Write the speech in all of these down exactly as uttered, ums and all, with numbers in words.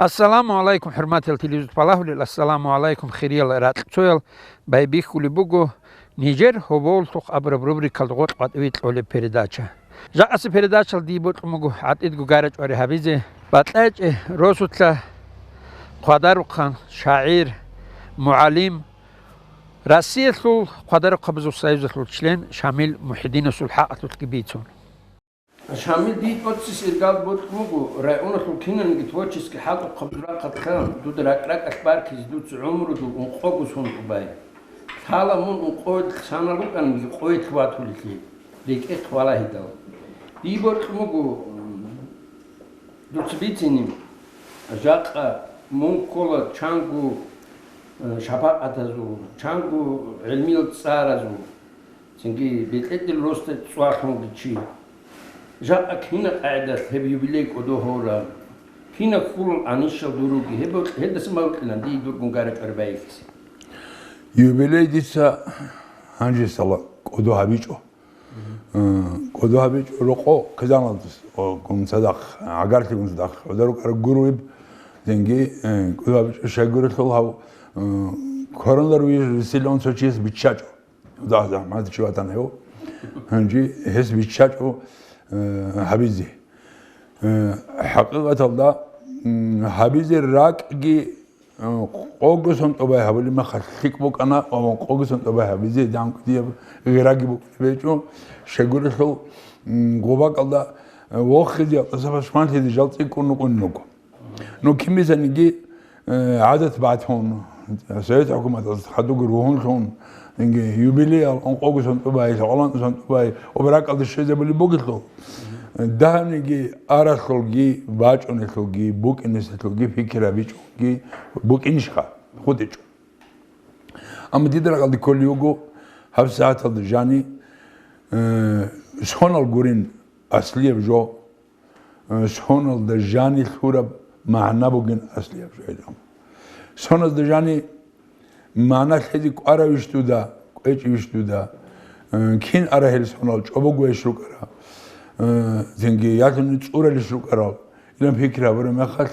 Ассаламу гӀалайкум, хӀурматиял телевизор балагьулел, ассаламу гӀалайкум, хириял ракьцоял. Байбихьулеб буго Нижер гьоболлъухъ абураб рубрикалда гъоркь батӀи витӀулеб передача. Жакъасеб передачаялда дие бокьун буго гӀатӀидго гара-чӀвари гьабизе бакьачӀе росулъа хъвадарухъан шагӀир, мугӀалим, Россиялъул хъвадарухъабазул союзалъул член Шамил Мухьидинасул хӀакъалъулъги бицун. Шамил, дие тӀоцебесеб иргаялда бокьун буго районалъул киналниги творческий хӀакъалъулъ хъвадарухъан дуда ракӀ-ракӀалъ баркизе, дуца гӀумрудул ункъого сон тӀубай. Лъала мун ункъоялъ санал рукӀаниги къоялъ ватулелъи, рекӀехъ валагьидал. Дие бокьун буго, м, дуца бицине, жакъа мун ккола чанго, э, шапакъатазул, чанго гӀилмиял цӀаразул. Цинги бекьедил росда цӀвалъунги чи. Жакъа кинаб къагӀидалъ гьеб юбилей кӀодо гьораб? Кинаб хьулал анищал дуруги? Гьеб, гьелдаса мавкъилан дие дургун гара-чӀвари байихьизе. Юбилей дица гьанжесала кӀодо гьабичӀо. Э, кӀодо гьабичӀо рокъо кизаналдас, о, гун цадахъ, гӀагарлъи гун цадахъ. ГӀода рукӀараб гуруйб, цинги, э, кӀодо гьабичӀо щайгурелъул гьав, э, коронавирусилан цо чияс биччачӀо. Дагь-, дагь-, мадчи ватана гьев. Гьанже гьес биччачӀо, э, гьабизе. Э, хӀакъикъаталда, м, гьабизе ракӀги, э, къого сон тӀубай гьабулеб мехалъ лъикӀ букӀана, ва къого сон тӀубай гьабизе дагьанкӀ дияб гъираги букӀунеб гьечӀо. Щайгурелъул, м, гъоб бакӀалда, э, вохизе, гьалдаса пашманлъизе жал цӀикӀкӀун рукӀунин руго. Ну, кин бицаниги, э, гӀадат батун, Совет хӀукуматалъ хадубги ругьунлъун, инги юбилеял ункъого сон тӀубай, лъикӀаб сон тӀубай, обракалда щвезабулеб бугелъул, дагьабниги аралъулги, бачӀунелъулги, букӀинеселъулги пикру гьабичӀоги букӀинищха, хутӀичӀо. Амма дида ракӀалде кколей вуго гьаб сагӀаталда жани, э, сонал гурин аслияб жо, э, соналда жани лъураб магӀна бугин аслияб жо гьелъул. Соналда жани магӀна лъезе кӀваравищ дуда, кӀвечӀевищ дуда, э, кин ара гьел сонал, чӀобогойищ рукӀара, э, цинги ялъуни цӀуралищ рукӀарал, илан пикру гьабураб мехалъ,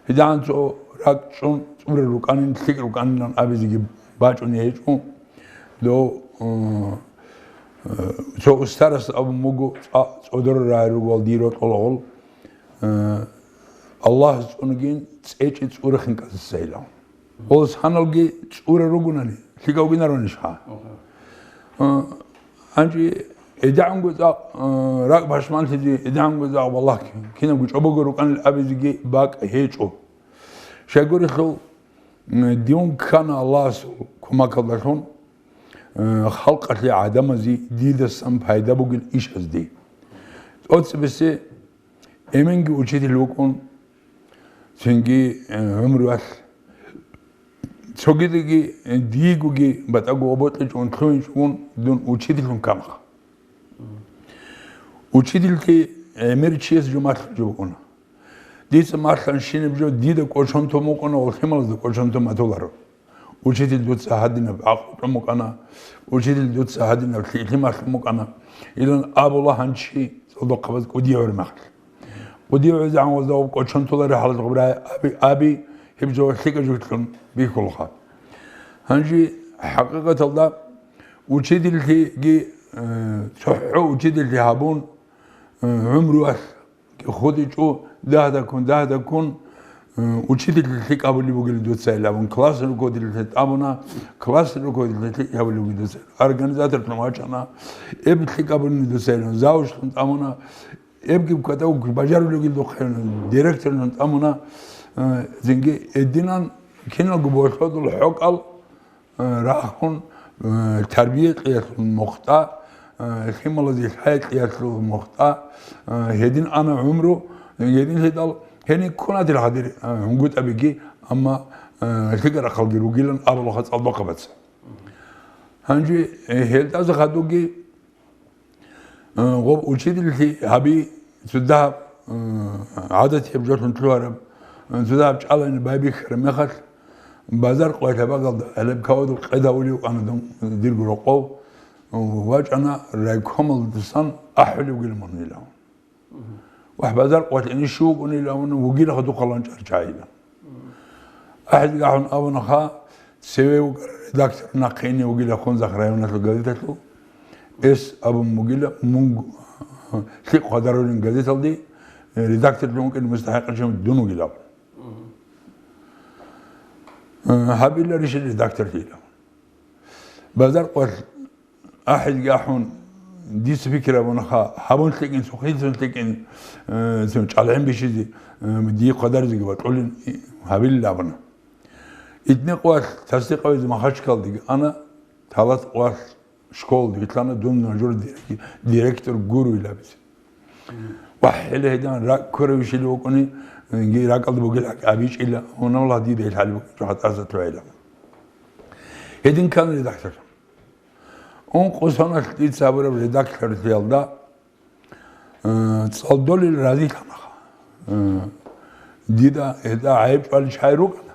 гьедигӀан цо ракӀ чӀун цӀурал рукӀанин, лъикӀ рукӀанилан абизеги бачӀуней гьечӀо. Дов, э, э, цо устарас абун буго, цӀа-, цӀодор рагӀи ругел дир рокьолагъул, э, Аллагьас цӀунагин цӀечӀи цӀура хинкӀазесайилан. Гьолос гьаналги цӀура ругунани, лъикӀавгинаронищха? Э, гьанже эдигӀанго цӀакъ, э, ракӀ пашманлъизе, эдигӀанго цӀакъ балагьги, кинабго чӀобого рукӀанил абизеги бакӀ гьечӀо. Щайгурелъул, м, дун ккана Аллагьасул кумакалдалъун, э, халкъалъе, гӀадамазе дидасан пайда бугел ишазде. ТӀоцебесе эменги учитель вукӀун, цинги, э, гӀумруялъ цогидеги, э, дигоги батӀаго обокьичӀун лъугьинчӀогун дун учительлъун камха. Учительлъи гӀемер чияс жо малъулеб жо букӀуна. Дица малъан щинаб жо дида кӀочон тун букӀуна ва лъималазда кӀочон тун батуларо. Учитель, дуца гьадинаб гӀакълу кьун букӀана, учитель, дуца гьадинаб лъикӀлъи малъун букӀана, илан абула гьанчи цӀалдохъабаз кӀудияв гӀемер мехалъ. КӀудияв гӀемер гьанвазда кӀочон толареб хӀалалъ гъубрай аби, аби, гьеб жо лъикӀаб жо лъун бихьулха. Гьанже хӀакъикъаталда учительлъиги, э, цохӀо учительлъи гьабун, э, гӀумруялъ хутӀичӀо, дагь-дагьккун, дагь-дагьккун, э, учительлъи лъикӀ гьабулеб бугел дуца илан абун, классный руководительлъи тӀамуна, классный руководительлъи лъикӀ гьабулеб бугел дуца. Организаторлъун вачана, эб лъикӀ гьабулин дуца илан, завучлъун тӀамуна, эбги кватӀав бажарулев вугел духъе, директорлъун тӀамуна, э, цинги эдинан киналго болъодул хӀокъал, э, рахун, э, тарбия кьеялъул мухъда, э, лъималазе лъай кьеялъул мухъда, э, гьедин ана гӀумру, гьедин лъидал, гьениб ккун атир гьадир, э, гӀунгутӀабиги, амма, э, лъикӀаб рахъалги ругилан абулаха цӀалдохъабаца. Гьанже, э, гьелдаса хадуги, Э, гъоб учительлъи гьаби цо дагьаб, э, гӀадатияб жолъун лъугьараб, э, цо дагьаб чӀалайин байбихьараб мехалъ, базар къоялъ гьаб агалда гьалаб кавадул къед гьавулев ана дун дирго рокъов, э, вачӀана райкомалдасан ахӀулев вугилан мун илан. Вагь, базар къоялъ ине щив вукӀунилан вугилаха духъалан чӀарчагӀила. АхӀизги ахӀун абунаха, цеве вукӀарав редактор нахъе ине вугила Хунзахъ районалъул газеталъул. Эс абун бугила, мун лъикӀ хъвадарулин газеталде редакторлъун вукӀин мустахӀикъав чи дун вугилан. Гьабила ришил редакторлъила. Базаркъвал ахӀизги ахӀун, дица пикри абунаха, гьабун лъикӀин, сухъилъун лъикӀин, э, цо чӀалгӀин бищизе, э, дие хъвадаризеги батӀулин, гьабилин абуна. Итни къвалъ тасдикъавизе Махачкалдеги ана, талат къвалъ школалде вилълъана, дун нужер дирек-, директор гуруйилабизе. ВахӀила гьедин ракӀ ккурав ишили вукӀуни, э, ракӀалда бугел гьакӀ абичӀила, гьунавла дида ил хӀали букӀинчӀо хатӀазда лъугӀила. Гьедин ккана редактор. Ункъо соналъ дица гьабураб редакторлъиялда, э, цӀалдолел разилъанаха. Э, дида гьетӀа гӀайиб чӀвалел чагӀи рукӀана.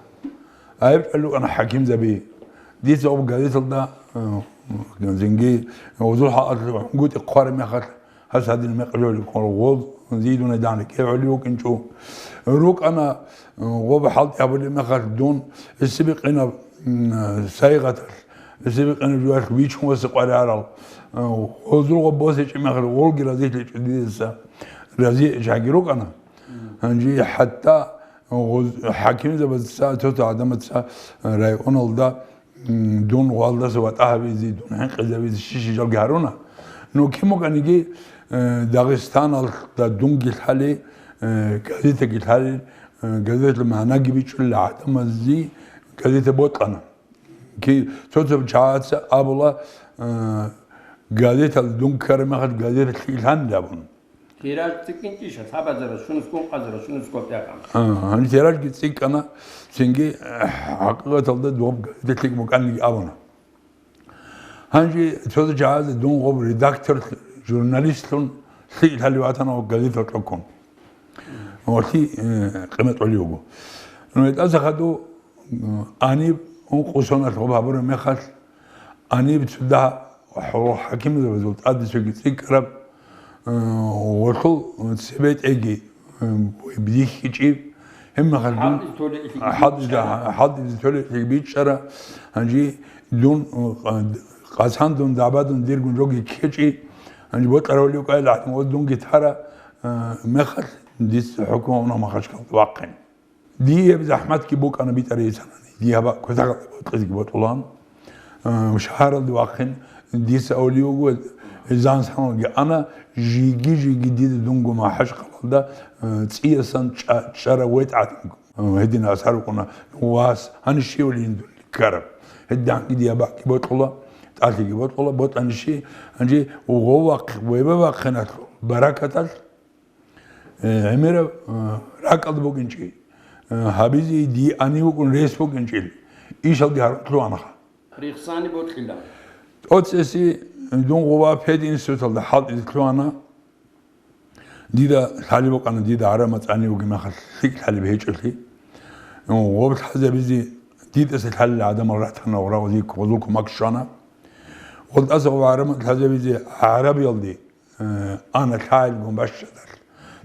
ГӀайиб чӀвалел рукӀана хӀакимзаби. Дица гъоб газеталда, э, зинги гъозул хӀакъалъулъ гьунгутӀи хъвараб мехалъ, гьас гьадин мекъаб жо гьабулеб ккола, гъоз зидуна дагьна кӀевгӀулев вукӀинчӀо. РукӀана, э, гъоб хӀалтӀи гьабулеб мехалъ дун гьесибикъинаб, м, сайгъаталъ, гьесибикъинаб жоялъ вичун васе къваригӀарал, э, гъозул гъоб босичӀеб мехалъ гъолги разилъичӀо дидаса, разичагӀги рукӀана. Гьанже хӀатта гъоз-, хӀакимзабаца, цо-цо гӀадамаца районалда, м, дун гъвалдаса ватӀа гьабизе, дун хӀинкъизабизе щи-щижалги гьаруна. Ну, кин букӀаниги, э, Дагъистаналда дунги лъали, э, газетаги лъали, э, газеталъул магӀнаги бичӀчӀулел гӀадамазе газета бокьана. Ки цо-цо чагӀаца абула, э, газеталда дун ккараб мехалъ газета лъикӀ лъанилан абун. Тираж цӀикӀкӀинчӀищ, лъабазарас, щунус кӀункъазарас, щунус кӀопӀ-якъан. А, гьаниб тиражги цӀикӀкӀана, цинги, э, хӀакъикъаталда доб газета лъикӀ букӀаниги абуна. Гьанже цо-цо чагӀазе дун гъоб редактор, журналистлъун лъикӀ лъалев ватана ва газета кьоккун. Ва лъи, э, къимат гьолев вуго. Ну, гьетӀазда хадув, м, гьаниб ункъо соналъ гъоб гьабураб мехалъ, гьаниб цо дагь хӀакимзабазул тӀаде цоги цӀикӀкӀараб, э, гъолъул цебетӀеги, э, бихьичӀеб, гьеб мехалъ дун хӀалтӀизе толеб лъикӀ хӀалтӀизе, бичӀчӀара. ХӀалтӀизе толеб лъикӀ бичӀчӀара. Гьанже дун, э, къасан дун, дагӀбадун диргун жоги ккечӀи, гьанже бокьарав гьолев вукӀайилан, гъо дунги тара, э, мехалъ дица хӀукму гьабуна Махачкалда вахъин. Дие гьеб захӀматги букӀана битӀараб бицанани. Дие гьаб кватӀалда бокьизеги бокьулаан, э, шагьаралде вахъин, дица авлияго, э, зан-саналги ана, жиги-жиги дида дунго Махачкалалда, э, цӀиясан чӀа-, чӀарав ветӀ гӀадин, э, гьедин асар букӀуна, вас, гьанив щивали гьин дун ккараб. Гьединги дие гьабги бокьула, тӀалъиги бокьула, бокьани щи, гьанже гъов вахъ-, вебе вахъиналъул баракаталъ, Э, гӀемераб, э, ракӀалда букӀинчӀел, э, гьабизе дие гьанив вукӀун рес букӀинчӀел, ишалги гьарулъ анаха. Рихсани бокьила. ТӀоцеси дун гъова пединституталда хӀалтӀизе лъугьана. Дида лъалеб букӀана, дида гӀараб мацӀ гьанив вугеб мехалъ лъикӀ лъалеб гьечӀолъи. Гъоб лъазабизе дидаса лъалел гӀадамал ратана, гъозул кумек щвана. ГъолтӀаса гъоб гӀараб мацӀ лъазабизе гӀарабиялде э, ана лъагӀелгун бащадалъ,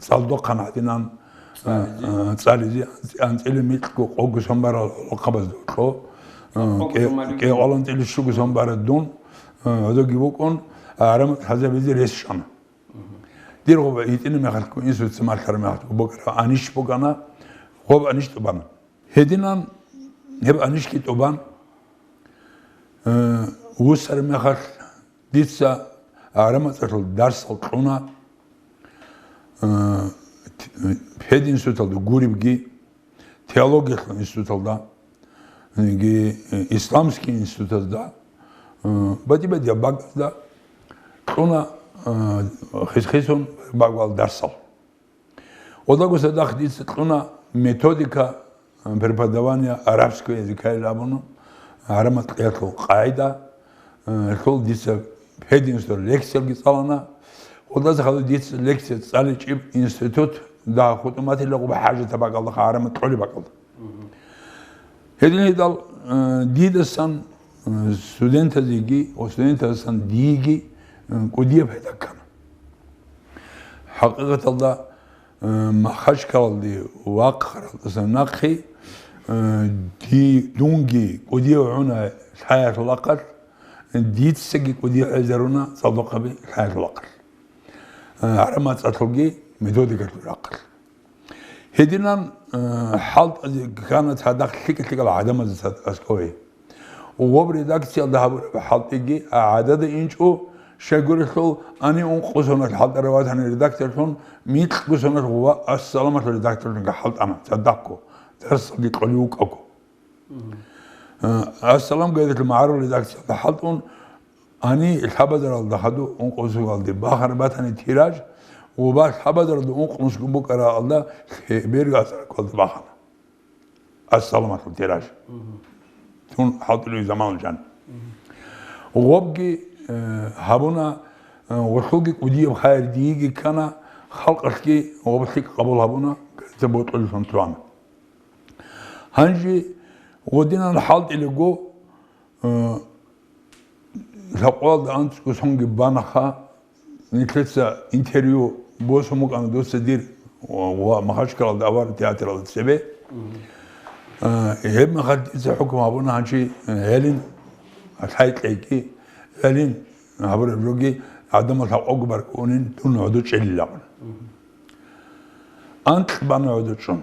цӀалдохъан гьадинан, э, цӀализе. Э, цӀализе, анцӀ-, анцӀила микьго къого сон барал гӀолохъабазда гьоркьо, э, къого кӀе-, сон бариги. КӀикъоялда анцӀила щуго сон барадун, э, гьадоги букӀун, гӀараб мацӀ лъазабизе рес щвана. Мгм. Дир гъоб гьитӀина мехалъго, инсуца малъараб мехалъго букӀараб анищ букӀана, гъоб анищ тӀубана. Гьединан гьеб анищги тӀубан, э, вуссараб мехалъ, дица гӀараб мацӀалъул дарсал кьуна, э, пединституталда гуребги, теологиялъул институталда, яги, э, исламский институтазда, э, батӀи-батӀияб бакӀазда кьуна, э, хис-хисун бакӀал дарсал. Гъодаго цадахъ дица кьуна методика, э, преподавания арабского языка илан абуна, гӀараб мацӀалъул къагӀида, э, лъул дица пединститут лекциялги цӀалана. Гъодаса хадуб дица лекция цӀаличӀеб институт дагь хутӀун батила гъоб хӀажатаб бакӀалда, гӀараб мацӀ кьолеб бакӀалда. Гьедин гьедал, э, дидасан, э, студентазеги ва студентазасан диеги, э, кӀудияб пайда ккана. ХӀакъикъаталда, э, Махачкалалде вахъаралдасан нахъе, Э, ди-, дунги кӀудияв гӀуна лъаялъул ахъалъ, дицаги кӀудияв гӀезаруна цӀалдохъаби лъаялъул ахъалъ. Э, гӀарамацӀалъулги методикалъул рахъалъ. Гьединан, э, хӀалтӀазе ккана цадахъ лъикӀа-лъикӀал гӀадамазе цадахъ аскӀове. Гъоб редакциялда гьабураб хӀалтӀиги гӀадада инчӀо, щайгурелъул, гьанив ункъо соналъ хӀалтӀарав ватани редакторлъун, микьго соналъ ва ассаламалъул редакторлъунги хӀалтӀана цадахъго, дарсалги кьолев вукӀаго. Э, «Ассалам» газеталъ магӀарул редакциялда хӀалтӀун, гьанив лъабазаралда хадув ункъо соналде бахараб батани тираж, ва лъабазаралда ункънусго букӀаралда лъеберго азаракалда бахана. «Ассаламалъул» тираж. Цун хӀалтӀулев заман жан. Гъобги, э, гьабуна, э, гъолъулги кӀудияб хайир диеги ккана, халкъалъги гъоб лъикӀ къабул гьабуна, газета бокьулелъун цоана. Гьанже гъодинан хӀалтӀилаго, э, лъабкъоялда анцӀго сонги банаха, нилъеца интервью босун букӀана дуца дир ва, ва Махачкалалда авараг театралда цебе. Э, гьеб мехалъ дица хӀукму гьабуна гьанчи, э, гьелин лъайкьейги, гьелин гьабураб жоги гӀадамал лъабкъого баркӀунин дун гӀодо чӀелилан. Анкь бана гӀодо чӀун.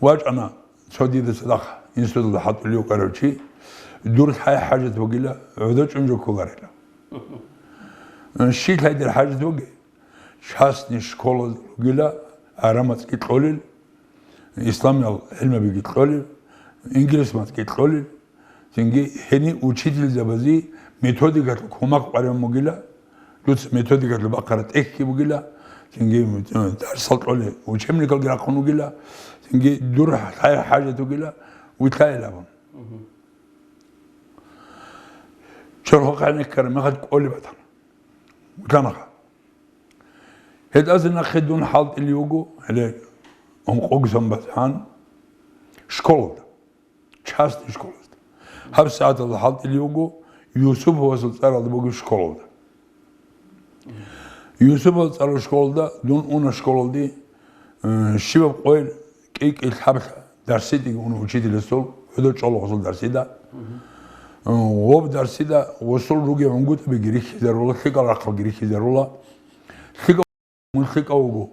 ВачӀана цо дида цадахъ институталда хӀалтӀулев вукӀарав чи, дур лъай хӀажат бугила, гӀодо чӀун жо кколарила. Щиб лъай дир хӀажат бугеб? Частный школа ругила, гӀарамацӀги кьолел, исламиял гӀилмабиги кьолел, инглисмацӀги кьолел, цинги гьениб учительзабазе методикалъул кумек къваригӀун бугила, дуца методикалъул бахъараб тӀехьги бугила, цинги, э, дарсал кьолел учебникалги рахъун вугила, цинги дур лъай хӀажат вугила, вилълъайилан абун. Чорхол къайнеккараб мехалъ кӀолеб батана. Вилълъанаха. Гьелдаса нахъе дун хӀалтӀулев вуго, гьеле ункъоги сон базегӀан, школалда. Частный школалда. ГьабсагӀаталда хӀалтӀулев вуго, Юсуповасул цӀаралда бугеб школалда. Юсуповасул цӀарал школалда дун уна школалде, э, щибаб къойил кӀи-кӀи лъаб лъа дарсидаги уна учительасул, гӀодо чӀола гъосул дарсида. Э, гъоб дарсида гъосул ругел гӀунгутӀабиги рихьизарула, лъикӀал рахъалги рихьизарула. ЛъикӀав Мун лъикӀав вуго,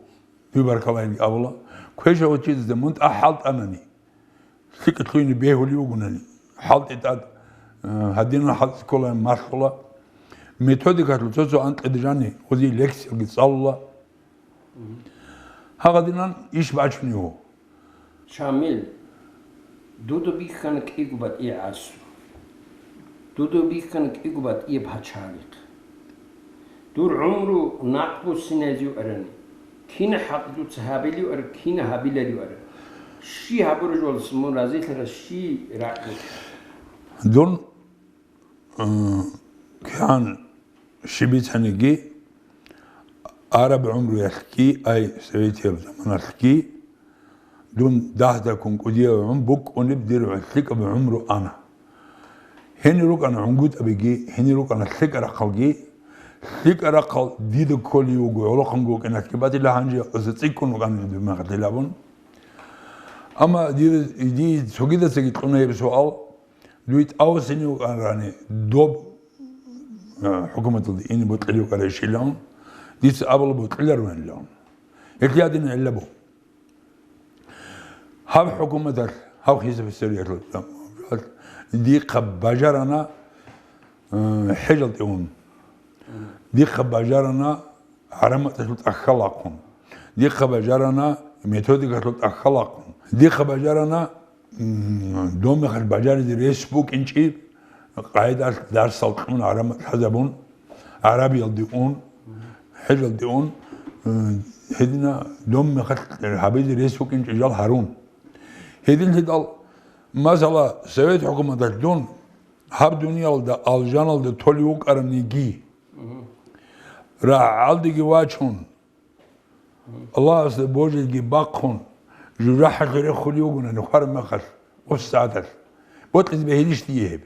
дуе баркаллайин абула. Квешав вачӀидазе мун тӀад хӀалтӀанани, лъикӀлъугьине бегьулев вугонани, хӀалтӀи тӀад, э, гьадинал хӀалтӀи кколаан малъула. Методикалъул цо-цо анкьида жаниб гъозие лекциялги цӀалула. Гьагъадинан иш бачунев вуго. Шамил, дуда бихьана кӀиго батӀияб гӀасру. Дуда бихьана кӀиго батӀияб пачалихъ. Дур гӀумру нахъ буссиназив арани, кина хӀакъ дуца гьабилив ара, кина гьабиларив ара? Щи гьабураб жоялдаса мун разилъарав, щи ракӀ буго? Дун, э, кигӀан щиб бицаниги, араб гӀумруялъги, ай, советияб заманалъги, дун дагьдаккун кӀудияв гӀун букӀунеб дир лъикӀаб гӀумру ана. Гьенир рукӀана гӀунгутӀабиги, гьенир рукӀана лъикӀа рахъалги. ЛъикӀа рахъал дида кколей вуго, гӀолохъанго вукӀиналъги батила, гьанже гьалдаса цӀикӀкӀун вукӀанин дун мехалъ гьелабун. Амма дида, дие цогидасаги кьуна гьеб суал, дуе тӀавасине вукӀанарани, доб, э, хӀукуматалде ине бокьилев вукӀарайищилан, дица абула бокьилароанилан. Гьелъие гьадин гӀилла буго. Гьаб хӀукуматалъ, гьаб хисаб-хӀисариялъул дихъа бажарана, э, хӀежалде ун. Дихъа бажарана гӀарамацӀалъул тӀахьал ахъун. Дихъа бажарана методикалъул тӀахьал ахъун. Дихъа бажарана, м, доб мехалъ бажаризе рес букӀинчӀеб къайдалъ дарсал кьун, гӀарамацӀ лъазабун, гӀарабиялде ун, хӀежалде ун, м, гьедина доб мехалъ гьабизе рес букӀинчӀеб жал гьарун. Гьединлъидал, масала, совет хӀукуматалъ дун гьаб дуниялда алжаналда толев вукӀараниги, рагӀалдеги вачун, Аллагьасда божилги бахъун, жужахӀалъур рехулев вугонани хвараб мехалъ, гъос сагӀаталъ, бокьизе бегьилищ дие гьеб?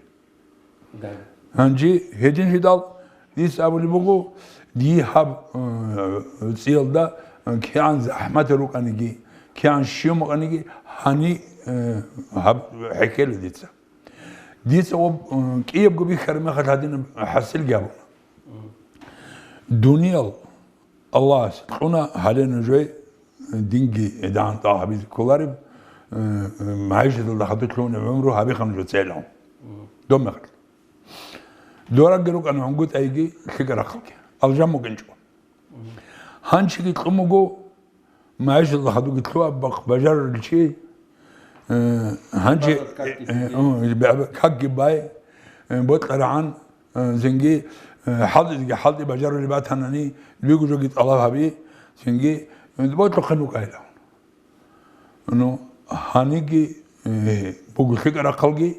Да. Гьанже гьединлъидал дица абулеб буго, дие гьаб, э, цӀиялда, э, кигӀан захӀматал рукӀаниги, кигӀан щиб букӀаниги, гьаниб Э, гьаб хӀехьела дица. Дица ва, э, кӀиябго бихьараб мехалъ гьадинаб хӀасилги гьабуна. Дуниял Аллагьас кьуна гьале нужее динги дагӀан тӀагӀа гьабизе кколареб, э, э, магӀишаталда хадур лъугьунеб гӀумру гьабиха нужеца гьелгӀун. Доб мехалъ. Дорагги рукӀана гӀунгутӀайги лъикӀа рахъалги. Алжан букӀинчӀо. Гьанчиги кьун буго, магӀишаталда хадуги лъугьа бахъ бажарулев чи, э, гьанчи, Бажар какги э, э, бай. Э, бе-, бе-, какги бай, э, бокьарагӀан, э, цинги, э, хӀалтӀизеги хӀалтӀи бажарулеб батанани, лугу жоги тӀалаб гьаби, цинги, э, бокьухъе букӀайилан. Ну, гьаниги, э, буго лъикӀа рахъалги,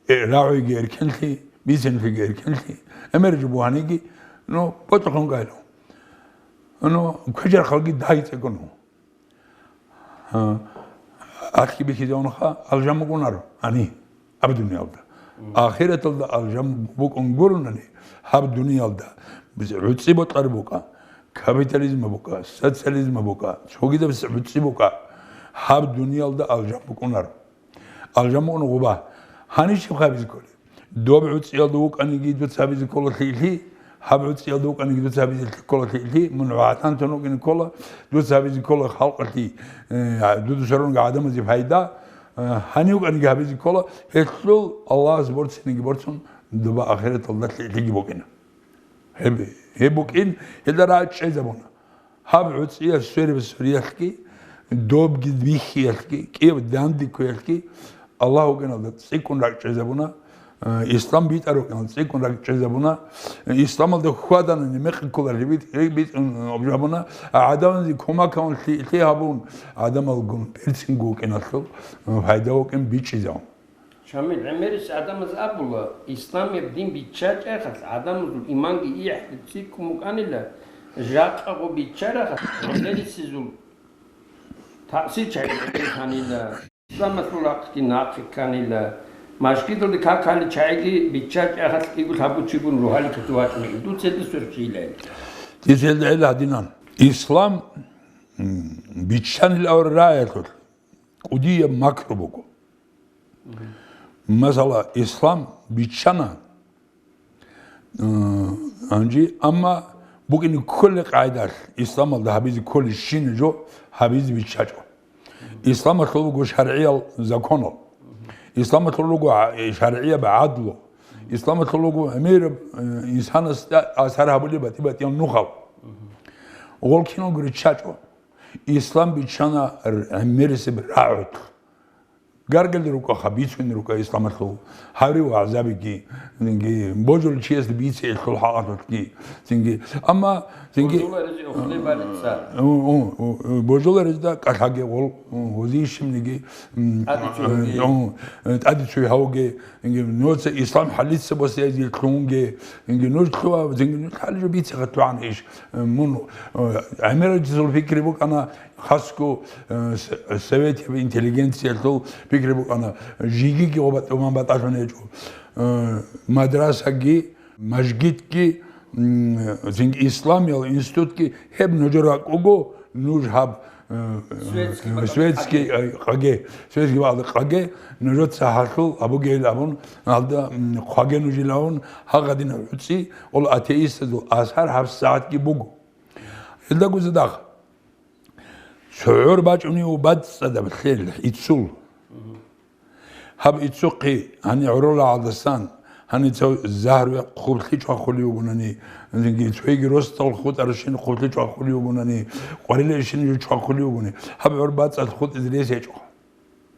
э, рагӀуйги эркенлъи, бицинлъиги эркенлъи, эмер жо бугьаниги, ну, бокьухъе букӀайилан. Ну, квеж рахъалги дагьи цӀекӀуна. Гьа, ахги бихьизавунаха, алжан букӀунаро, гьани, гьаб дуниялда. Ахираталда алжан букӀун гуронани, гьаб дуниялда гӀуцӀи бокьараб букӀа, капитализм букӀа, социализм букӀа, цогидаб гӀуцӀи букӀа, гьаб дуниялда алжан букӀунаро. Алжан букӀуна гъуба. Гьанив щиб гьабизе кколеб? Доб гӀуцӀиялда вукӀаниги дуца гьабизе ккола лъикӀлъи, гьаб гӀуцӀиялда вукӀаниги дуца гьабизе ккола лъикӀлъи, мун гӀатанлъун вукӀине ккола, дуца гьабизе ккола халкъалъе, э, дуда сверун гӀадамазе пайда, э, гьанив вукӀаниги гьабизе ккола, гьелъул Аллагьас борциниги борцун, доба ахираталда лъикӀлъиги букӀина. Гьеб, гьеб букӀин, гьелда рагӀи чӀезабуна. Гьаб гӀуцӀиялъ свериб суриялъги, добги бихьиялъги, кӀияб дандеккуялъги Аллагь вукӀиналда цӀикӀкӀун ракӀчӀезабуна, э, ислам битӀар вукӀиналда цӀикӀкӀун ракӀчӀезабуна, э, исламалда хьваданани мекъи кколарли бит-, битӀун обжабуна, гӀадамазе кумакавун лъи-, лъи гьабун, гӀадамалгун берцинго вукӀиналъул, э, пайда вукӀин бичӀчӀизабун. Шамил, гӀемерис гӀадамаз абула, исламияб дин биччачӀахъалъ гӀадамазул иманги ихӀди цӀикӀкӀун букӀанила, жакъаго биччарахъалъ гӀемерисезул таъсир чагӀи гӀемер ханила, исламалъул рахъги нахъе кканила, машгидалда какани чагӀиги биччачӀахъалъ кӀиго лъабго чигун рогьалил куту вачӀунел, дуцелда сверчӀила. Дицелда гӀела гьадинан. Ислам, м, биччанил авра раялъулъ кӀудияб макру буго. Масала, ислам биччана, э, гьанже, амма букӀине кколеб къагӀидалъ, исламалда гьабизе кколебщине жо гьабизе биччачӀо. Исламалъул руго шаргӀиял законал. Исламалъул руго гӀа-, шаргӀияб гӀадлу. Исламалъул руго гӀемераб, э, инсанасда асар гьабулеб батӀи-батӀиял нухал. Гъол киналго риччачӀо. Ислам биччана р-, гӀемерисеб рагӀулъ. Гаргали рукӀаха, бицуни рукӀа исламалъул гьари вагӀзабиги, цинги, божулев чиясда бициялъул хӀакъалъулъги, цинги. Амма, цинги, божуларезда кӀалъаги гъол, гьозищимниги, м, ТӀаде цо гьавуге. М, тӀаде цо гьавуге, цинги, нуца ислам хӀалица босиязил лъунге, цинги, нуж лъугьа, цинги, нуж хӀалижо бициха лъугӀан иш, м, мун, э, гӀемерал чисул пикри букӀана, Хасго, э, с-, советияб интеллигенциялъул пикри букӀана, жигиги гъоба-, гъоман батӀалъун гьечӀо. Э, мадрасаги, мажгитги, м, цинги исламиял институтги, гьеб нужер ракӀ буго, нуж гьаб, э, светский, э, бакӀалда светский, къаге. Э, къаге, светский бакӀалда къаге, нужеца гьалъул абугейил абун, гьалда, м, хъваге нужил абун, гьагъадинаб гӀуцӀи, ол атеистазул асар гьаб сагӀатги буго. Гьелдаго задахъ. Цо гӀор бачӀунев бацӀцӀадаб лъел, ицул. Гьаб ицухъе, гьанив гӀоролгӀалдасан, гьанив цо загьруе хъублъи чвахулев вугунани, цинги цойги росдал хутӀаращин хъублъи чвахулев вугунани, къварилещин жо чвахулев вугуни, гьаб гӀор бацӀцӀад хутӀизе рес гьечӀо.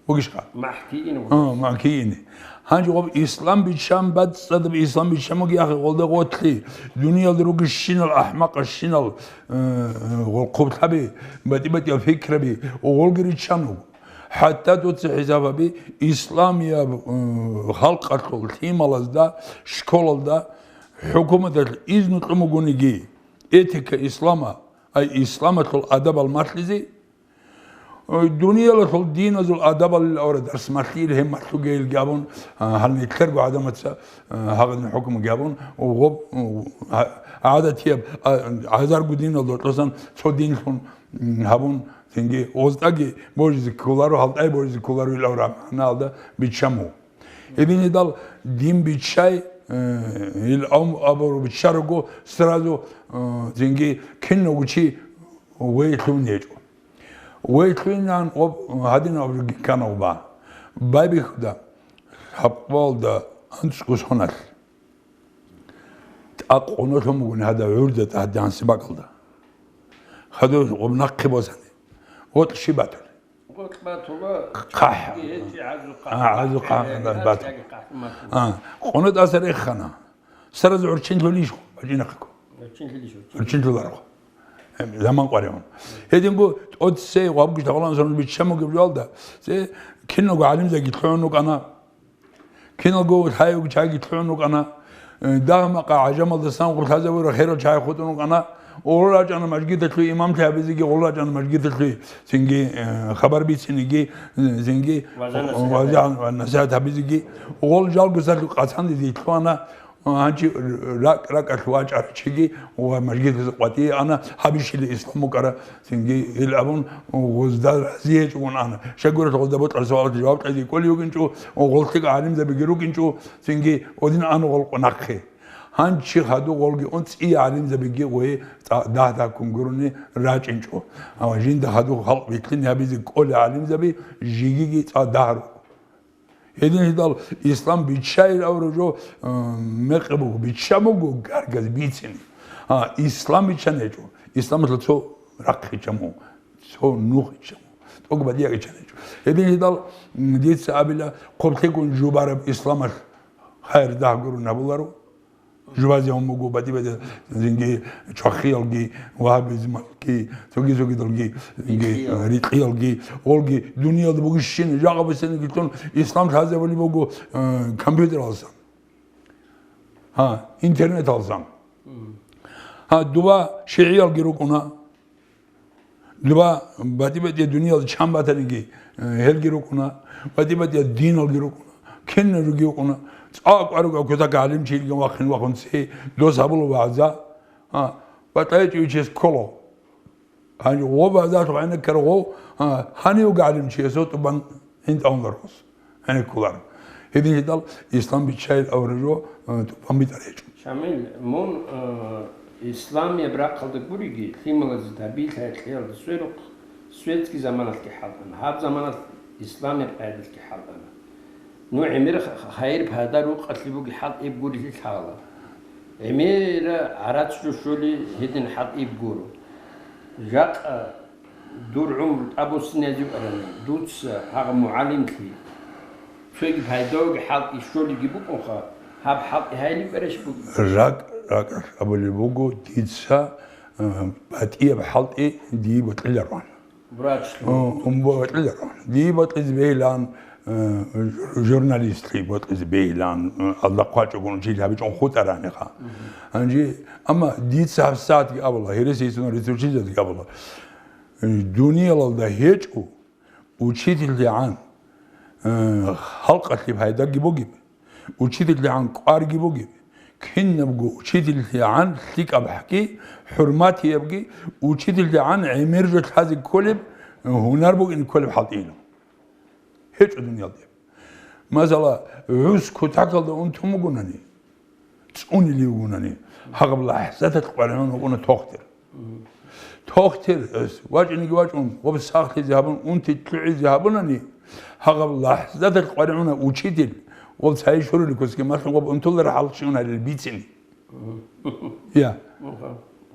Бугищха? МахӀкиин А, вугес. МахӀкиин. Гьанже гъоб ислам биччан бацӀцӀадаб ислам биччан буги ахӀи гъолда гъотлъи, дуниялда ругищинал ахӀмакъащинал, э, э, гъол хъублъаби, батӀи-батӀиял пикраби, гъолги риччан вуго. ХӀатта дуца хӀисаб гьабе, исламияб, э, халкъалъул лъималазда, школалда, хӀукуматалъ изну кьун бугониги, этика ислама, ай исламалъул адабал малъизе, Ой, дуниялалъул диназул адабалил авара дарс малъил гьеб малъугейилги абун, а, гьал нилъерго гӀадамаца, а, гьагъадин хӀукмуги абун, гъоб, а, гӀадатияб, а, гӀазарго динал докьасан цо динлъун, м, гьабун, Цинги гъозтӀаги божизе кколаро, гьалтӀай божизе кколаро илав раманалда биччаму. Гьединидал дин биччай, э, ил ам-, абуру биччаруго сразу, э, цинги кинного чи вейлъун гьечӀо. Вейлъуйнан гъоб гьадинаб ккана гъоба. Байбихьуда лъабкъоялда анцӀго соналъ. ТӀакъ къоно лъун бугони гьада гӀурда тӀадегӀанси бакӀалда. Хадур гъоб нахъе босани. Гъоркь щиб батур? Гъоркь батула, хъахӀ. Гьечи гӀазу хъахӀ. А, гӀазу хъахӀ, хъахӀ, батур. ХъахӀ батула. А, къоно тӀаса рехана. Саразе гӀурчин лъулищ, бачӀинахъего. ГӀурчин лъулищ, гӀурчин. ГӀурчин лъуларо. Э, заман къваригӀун. Гьединго тӀоцей гъабгуш тагъулан сон биччамугеб жоялда, цӀе киналго гӀалимзаги лъугӀун рукӀана. Киналго лъаявги чагги лъугӀун рукӀана, э, дагь-макъа гӀажамалдасан гъур лъазабураб херал чагӀи хутӀун рукӀана, гъур рачӀана мажгиталъуй имамлъи гьабизеги, гъур рачӀана мажгиталъуй цинги, э, хабар бицинеги, э, цинги ваза-насихӀат. Ваза-насихӀат гьабизеги, гъол жалго сахлъи къацандизе лъугьана, э, гьанчи ракӀ-ракӀалъ вачӀарав чиги ва мажгиталъе къватӀие ана, гьабищили ислам букӀара. Цинги ил абун, гъозда рази гьечӀогун ана. Щайгурелъул гъозда бокьараб суалалъе жаваб кьезе кӀолев вукӀинчӀо, гъол лъикӀал гӀалимзабиги рукӀинчӀо, цинги гъодин ана гъол нахъе. Гьанчи хадуб гъолги ун цӀия гӀалимзабиги гъое дагь-дагьккун гурони рачӀинчӀо. Амма жинда хадуб халкъ вилълъине гьабизе кӀолел гӀалимзаби жигиги цӀа дагь руго. Гьедин гьедал ислам биччайилан абураб жо, э, мекъи буго, биччан буго гаргаз бицин. А, ислам биччан гьечӀо. Исламалъул цо рахъ гьечӀо, цо нух гьечӀо, тӀокӀ бадиягӀ биччан гьечӀо. Гьедин гьедал, м, дица абила, хъублъигун жубараб исламалъ хайир дагь гурони гьабуларо. Жубазе гьун буго батӀи-батӀи, цинги чвахиялги, вагьабизмалги, цоги-цогидалги, цинги рикьиялги, гъолги дуниялда бугищин жагъа бесенги лъун ислам лъазабулеб буго, э, компьютералсан. Гьа, интернеталсан. Гьа, дуба шигӀиялги рукӀуна. Дуба батӀи-батӀияб дуниялда чан батаниги, э, гьелги рукӀуна, батӀи-батӀияб диналги рукӀуна, кинаб жоги рукӀуна. ЦӀакъ руго кутак гӀалимчи илган вахъин вахун цей дос гьабула вагӀза, а, батӀайчӀи вичес ккола. Гьанже гъо вагӀзалъухъ гӀенеккарав гъов, а, гьанив гӀалимчиясул тӀубан гьинтӀавун ларгъус гӀенеккуларо. Гьедин гьедал ислам биччайилан абураб жо, э, тӀубан битӀараб гьечӀо. Шамил, мун, э, исламияб рахъалда гуриги, лъималазе тарбия лъай-, лъиялда сверухъ светский заманалъги хӀалтӀана, гьаб заманалъ исламияб къайдалъги хӀалтӀана. Ну гӀемер х-, хайир пайда рукъалъе буги хӀалтӀи гурилъи лъала. ГӀемера гӀарац жо щоли гьедин хӀалтӀи гуро. Жакъа дур гӀумру тӀабуссиназив арани, дуца гьагъа мугӀалимлъи цоги пайдаваги хӀалтӀи щолиги букӀунха, гьаб хӀалтӀи гьайли кӀвараш бугеб? РакӀ, ракӀалъ абулеб буго, дица, э, батӀияб хӀалтӀи дие бокьилароан. Врачлъун. Э, ум, бокьилароан. Дие бокьизе бегьилаан, э, жур-, журналистлъи бокьизе бегьилаан, э, алда хъвачӀого учитель гьабичӀого хутӀараниха. Гьанже, амма дица гьабсагӀатги абула, гьересиясул риццучизазги абула. Э, дуниялалда гьечӀо учительлъигӀан, э, халкъалъе пайдаги бугеб, учительлъигӀан кӀварги бугеб, кинабго учительлъигӀан лъикӀабги, хӀурматиябги, учительлъигӀан гӀемер жо лъазе кколеб, э, гьунар бугин кколеб хӀалтӀийилан. ГьечӀо дуниялде. Масала, гӀус кутакалда унтун бугонани, цӀунилев вугонани, гьагъаб лахӀзаталъ къваригӀун вукӀуна тохтир. Тохтир, эс, вачӀинеги вачӀун, гъоб сахлъизе гьабун, унти лъугӀизе гьабунани, гьагъаб лахӀзаталъ къваригӀуна учитель, гъоб цайи шурули кусги малъун гъоб унтулара хӀалхъ щиван гьарил бицин. Я.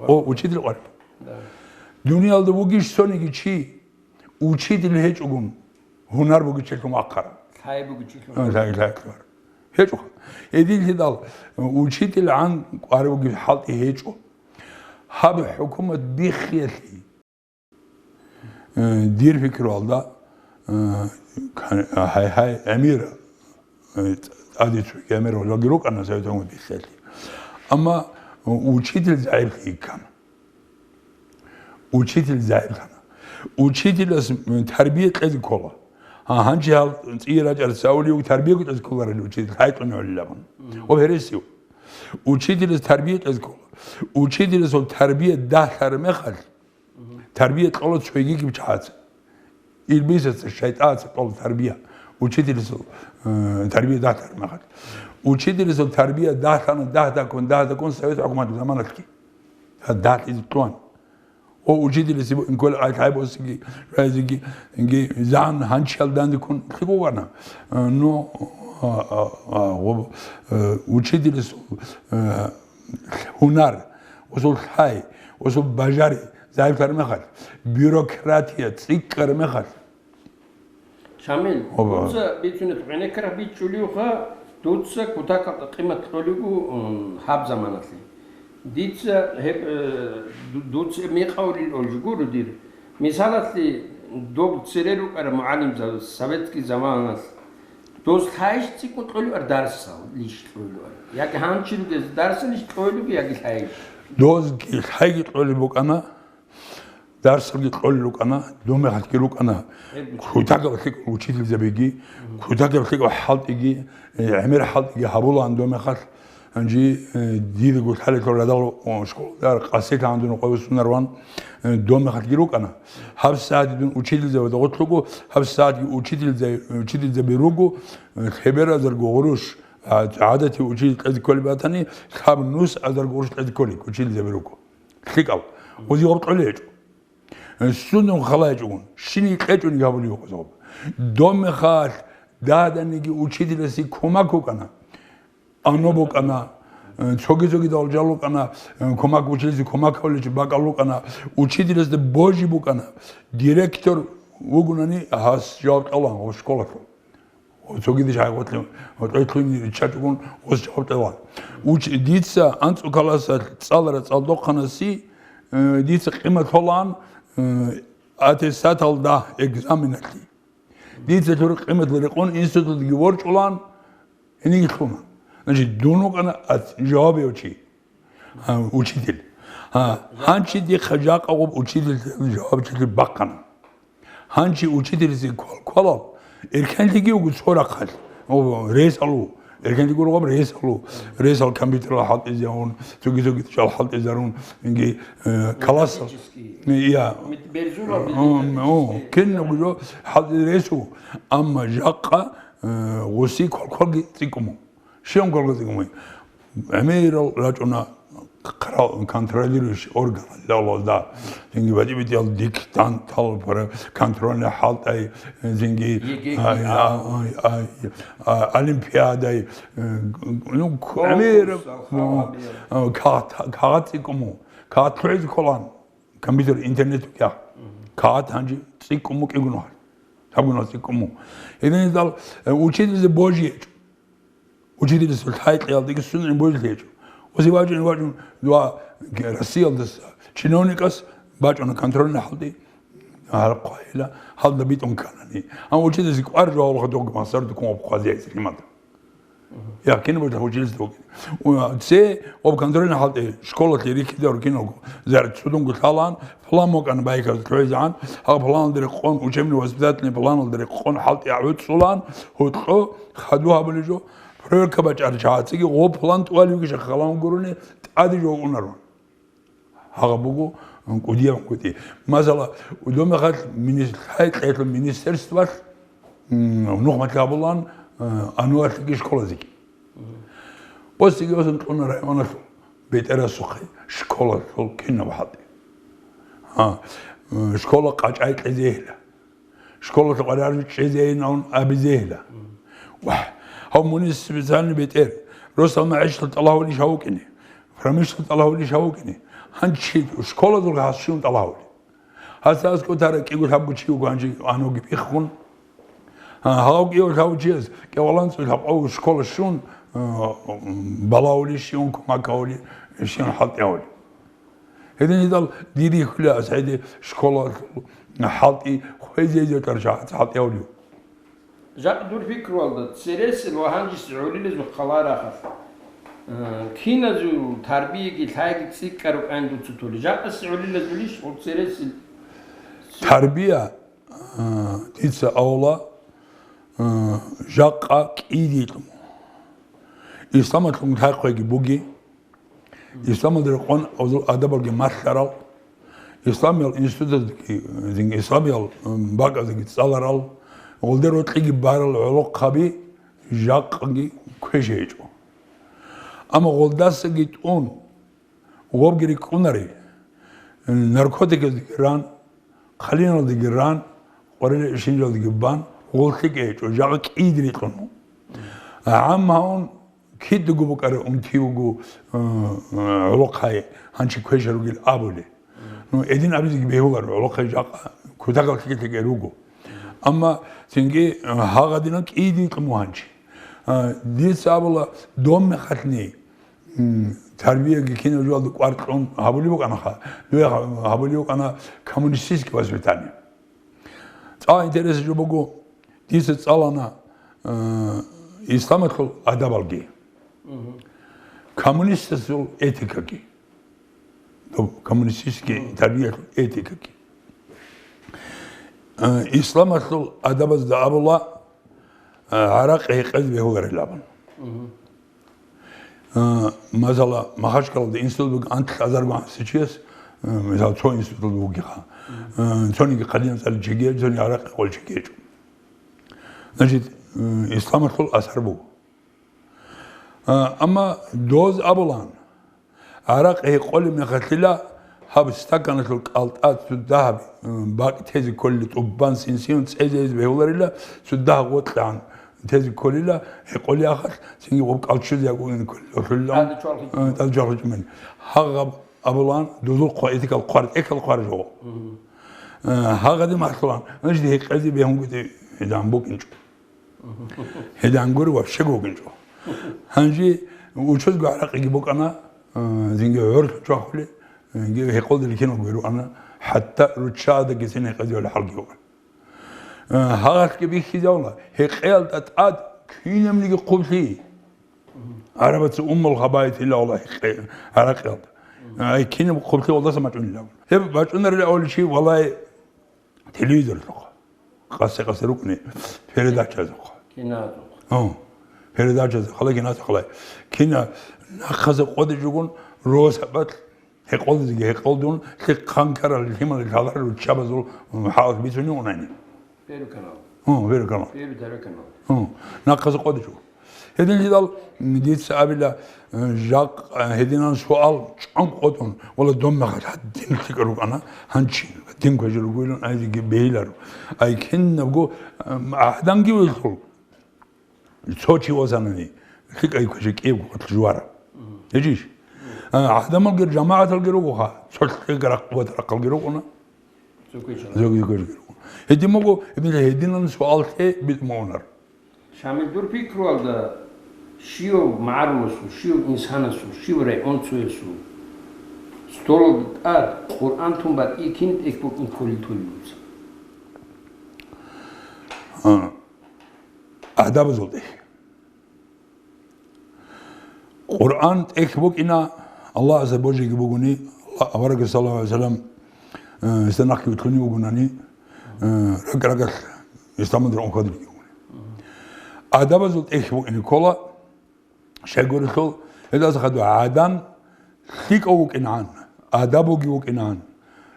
О, учитель къваригӀун. Да. Дуниялда вугищ цониги чи, учитель гьечӀогун, гьунар бугичелъун вахъараб. Лъай бугичелъун. Э, лъай, лъай, лъай. ГьечӀо. Эдил гьедал, учительгӀан кӀвар бугеб хӀалтӀи гьечӀо. Гьаб хӀукумат биххиялъе, э, дир пикруялда, э, кан-, гьай-гьай, эмир, э, тӀаде цоги эмир гьалги рукӀана Советун биххиялъе. Амма учитель загӀиплъи йиккана. Учитель загӀиплъана. Учителас, м, тарбия кьезе ккола. Гьа, гьанже гьал цӀие рачӀарас цӀалулев тарбия кьезе кколарали учитель, хӀайтӀун гӀолилабун. Ва гьересив. Учителас тарбия кьезе ккола. Учителасул тарбия дагьлъараб мехалъ, Тарбия кьола цойгиги чагӀаца. Иблисаца, шайтӀаца кьола тарбия. Учителасул, э, тарбия дагьаб мехалъ. Учителасул тарбия дагьана, дагь-дагьккун, дагь-дагьккун Совет хӀукуматалъул заманалъги. Дагь-дагь кьун. О, учителасе бу-, инкол ай-, хӀайбосиги, райзиги, инги, зан гьанчиял дандиккун лъикӀ вукӀана. Э, ну, а, а, а, гъоб-, э, учителасул, э, гьунар, усул лъай, усул бажари загӀиплъар мехалъ, бюрократия цӀикӀкӀар мехалъ. Шамил, Оба. Дуца бицунеб гӀенеккараб бичӀчӀулевха, дуца кутакаб къимат кьолеб буго, м, гьаб заманалъе. Дица гьеб, э, ду-, дуца мекъавлил олжи гуро дир. Мисалалъе, доб цере рукӀараб мугӀалимзабаз советский заманалъ, доз лъайищ цӀикӀкӀун кьолеб ар дарсал лищ кьолеб ар? Яги гьанчи ругез дарсал лищ кьолеб, яги лъайищ? Дозги лъайги кьолеб букӀана, дарсалги кьолел рукӀана, доб мехалъги рукӀана. Гьеб учитель. Кутакаб лъикӀал учительзабиги, кутакаб лъикӀал хӀалтӀиги, э, гӀемер хӀалтӀиги гьабулаан доб мехалъ. Гьанже, э, дидаго лъалелъул радал, о, школалда къасилъ гьандун къойсунарван, э, доб мехалъги рукӀана. Гьаб сагӀатги дун учительзабида гъорлъ руго, гьаб сагӀатги учительзаби, учительзаби руго, э, лъеберазарго гъурущ, а, гӀадатив учитель кьезе кколеб батани, лъаб нус азарго гъурущ кьезе кколел учительзаби руго. ЛъикӀал. Гъози гъаб кьолел гьечӀо. Э, сундун хала гьечӀогун, щиний кьечӀониги гьабулев гъози гъаб. Доб мехалъ дагьданиги учителасе кумак вукӀана. Ано букӀана, э, цоги-цогидал жал рукӀана, э, кумак учителасе кумак гьабулев чи бакӀал рукӀана, учителасда божи букӀана. Директор вугунани гьас жаваб кьолан гъо школалъул. Цогидищ гьайгъутлъи гьоркьотлъуни риччачӀогун гъос жаваб кьела. Уч-, дица анцӀу каласалъ цӀалара цӀалдохъанаси, э, дица къимат лъолаан, э, аттестаталда, экзаменалъе. Дица лъур къимат рекъон институталдеги ворчӀулаан, гьениб лъуна. Значит, дун вукӀана ат-, жавабияв чи. А, учитель. А, гьанчи дихъа жакъа гъуб учительлъи жавабчилъи бахъана. Гьанчи учительлъи квал-, квалал, эркенлъиги угу цо рахъалъ. О, рейс алу. Эркенлъи гургъаб рейс алу. Рейс ал компьютерал хӀалтӀизарун, цоги-цоги жал хӀалтӀизарун, инги, э, класс. Методический. Я. Мет-, берзурал. О, о, методический. Кен гужо хӀалтӀи рейсу. Амма жакъа, э, гъуси квал-, квалги цӀикӀкӀуму. Щиван квалги цӀикӀкӀуму. ГӀемерал рачӀуна кра-, контролирующий орган лалазда. Цинги батӀи-батӀиял диктантал пара контрольный хӀалтӀай, цинги, ЕГЭ-ги, ай, а, ай, ай, а, олимпиадай, э, ну, к-, гӀемерал, конкурсал, ну, халабиял. А, кагъат, кагъат цӀикӀкӀуму, кагъат лъугӀизе кколан, компьютер, интернет вукӀа. Мгм. Кагъат гьанже цӀикӀкӀуму кӀигун гьар. Гьабгун цӀикӀкӀуму. Гьединидал, э, учительзе божи гьечӀо. Учительасул хӀайкьиялдеги сунени божи гьечӀо. Ози вачӀун, вачӀун, ва Россиялдаса чиновникас бачӀуна контрольный хӀалтӀи, гьал хъвайила, гьалда битӀун кканани. Амма учительасе кӀвар жо гьавулха дог масар дукун об хъвазе гьезилимада. Мгм. Я, кин божи учительас догин. У, це об контрольный хӀалтӀи школалъе рихьида рукиналго. Зар цудунго лъалаан, план мокӀан байказ лъугӀизегӀан, гьаб планалда рекъон, учебно-воспитательный планалда рекъон хӀалтӀи гӀуцӀулаан, гьоркьо хадув гьабулеб жо, проверка бачӀаричагӀациги гъо план тӀувалевги шахалан гурони тӀаде жо унарун. Гьагъаб буго, м, кӀудияв кӀуди. Масала, удомехалъ минис-, хӀай-, кьелъул министерствалъ, м, нухмат гьабулан, э, ануалъги школазеги. Мгм. Босиги босун кьуна районалъул бетӀерасухъе школалъул кинаб хӀалтӀи. А, м, школа къачӀай кьезегьила. Школалъул къваригӀараб чӀезейин абун абизейила. Мгм. Вагь, гьав мунис специальный бетӀер. Росал магӀишалъул тӀалаб гьавулищ гьав вукӀине? Промышленносталъул тӀалаб гьавулищ гьав вукӀине? Гьанчи школазул гьас щун тӀалаб гьавули? Гьасда аскӀотара кӀиго лъабго чи вуго гьанже гьанивги биххун. А, гьав кӀиго лъабго чияс кӀивалан цӀуй лъабкъав школа щун, а, балагьули щиван, кумак гьавули щиван хӀалтӀи гьавули. Гьедин гьедал дирихьули асхӀеде школалъул хӀалтӀи хвезе-зе чӀарчагӀаца хӀалтӀи гьавулев. Жакъ дур пикруялда, цересел ва гьанжеси гӀолилазул хъаларахъалъ, э, киназул тарбияги лъайги цӀикӀкӀараб кӀан дуца толи. Жакъаси гӀолилазулищ гъур цересел? Тарбия, э, дица авла, э, жакъа кӀиди кьун. Исламалъун лъайхъвеги буги, Исламалда рекъон азул адабалги малъарал, Исламиял институтаздаги, исламиял, м, бакӀаздаги цӀаларал, гъолде рокьиги барал гӀолохъаби жакъаги квеша гьечӀо. Амма гъолдасаги тӀун, гъобги рикӀкӀунари, наркотиказдаги ран, хъалиналдаги ран, къварилъи-шинжалдаги бан, гъол лъикӀ гьечӀо, жакъа кӀиди рикьун. ГӀамма гьавун, кидаго букӀараб унти вуго, э, э, гӀолохъай гьанчи квеша ругел абулеб. Ну, гьедин абизеги бегьуларо, гӀолохъай жакъа кутакаб лъикӀ-лъикӀ руго. Амма цинги, э, гьагъадинаб кӀиди кьун гьанчи. Э, дица абула, дом мехалъни, м, тарбияги кинаб жоялда кӀвар кьун гьабулеб букӀанаха, дуе гьабулеб букӀана коммунистический воспитание. ЦӀакъ интересный жо буго, дица цӀалана, э, исламалъул адабалги, коммунистасул этикаги, доб-, коммунистический тарбиялъул этикаги. Э, исламалъул адабазда абула, э, гӀаракъи гьекъезе бегьуларел абун. Э, масала, Махачкалада институт буго анлъ азарго гӀанасев чияс, э, мисал, цо институт бугеха. Э, цониги хъалинаб цӀалев чиги гьечӀо, цониги гӀаракъи гьекъолев чиги гьечӀо. Значит, э, исламалъул асар буго. Э, амма доз абулан, гӀаракъи гьекъолеб мехалъила гьаб стаканалъул кӀалтӀа цо дагьаб, э, бакӀ тезе кколила, тӀубан синсиюн цӀезейиз бегьуларила, цо дагь гъоркьагӀан тезе кколила, гьекъолей ахалъ, цинги гъоб кӀалччузе гьекъолин кколила, лъулилан, ТӀаде чвалхичӀо. Э, тӀаде чвалхичӀо мени. Гьагъаб абулан, дозул хъва-, этикал хъвар, тӀехьал хъвар жо. Э, гьагъаде малъулан, значит, гьекъезе бегьунгутӀи гьедан букӀинчӀо. Гьедан гури вообще гукӀинчӀо. Гьанже учузго гӀаракъиги букӀана, э, цинги гӀур чвахулел, цинги гьекъолде лъикӀиналго гури рукӀана, хӀатта руччабаздаги цин гьекъезе гьалги букӀана. Э, гьагъалъги бихьизавула, гьекъеялда тӀад кинабниги хъублъи. ГӀарабаца Уммул Хабаис илавула гьекъе-, гӀаракъиялда. Ай, кинаб хъублъи гъолдаса бачӀунилавула. Гьеб бачӀунарила авличи, валай, телевизорлъухъ. Къасе-къасе рукӀуни, передачазухъ. Киназухъ. Гьу, передачазухъ, хала киназухъ хала. Кина нахъазе къодичӀогун, росабалъ гьекъолдезеги гьекъолдун, лъикӀ хъанкарал лъимал лъаларел руччабазул, м, хӀалат бицунев унани. Первый канал. Гьу, Первый канал. Первый, Первый канал. Гьу, нахъазе къодичӀо. Гьединлъидал, м, дица абила, э, жакъ, э, гьединан суал чӀван къотӀун, вала дом мехалъ гьадин лъикӀ рукӀана, гьанчи дин квезе ругойилан айзеги бегьиларо. Ай кинабго, м, гӀаданги вилъул. Цо чи васанани, лъикӀай квезе кӀиябго къотӀ жувара. ГьечӀищ? А, гӀадамалги жамагӀаталги ругоха, цо лъикӀай рахъ-, ватарахъалги рукӀуна. Цо квечӀана. Зоги квезе руго. Гьедин буго, гьедин, гьединан суал лъе битӀун мугӀунар. Шамил, дур пикруялда, щив магӀаруласул, щив инсанасул, щив районцоясул столалда тӀад Къуръан тун батӀи кин тӀехь букӀин кколел толеб буцеб? А, гӀадабазул тӀехь. Къуръан тӀехь букӀина, Аллагьасда божиги бугони, Аллагь, аварагас, саллаллагьу гӀалайгьи ва саллам, э, гьесда нахъги вилълъунев вугонани, э, ракӀ-ракӀалъ исламалда рагӀун хьвадулев вугони. ГӀадабазул тӀехь букӀине ккола, щайгурелъул, гьелдаса хадур гӀадан лъикӀав вукӀинегӀан, адабуги вукӀинегӀан,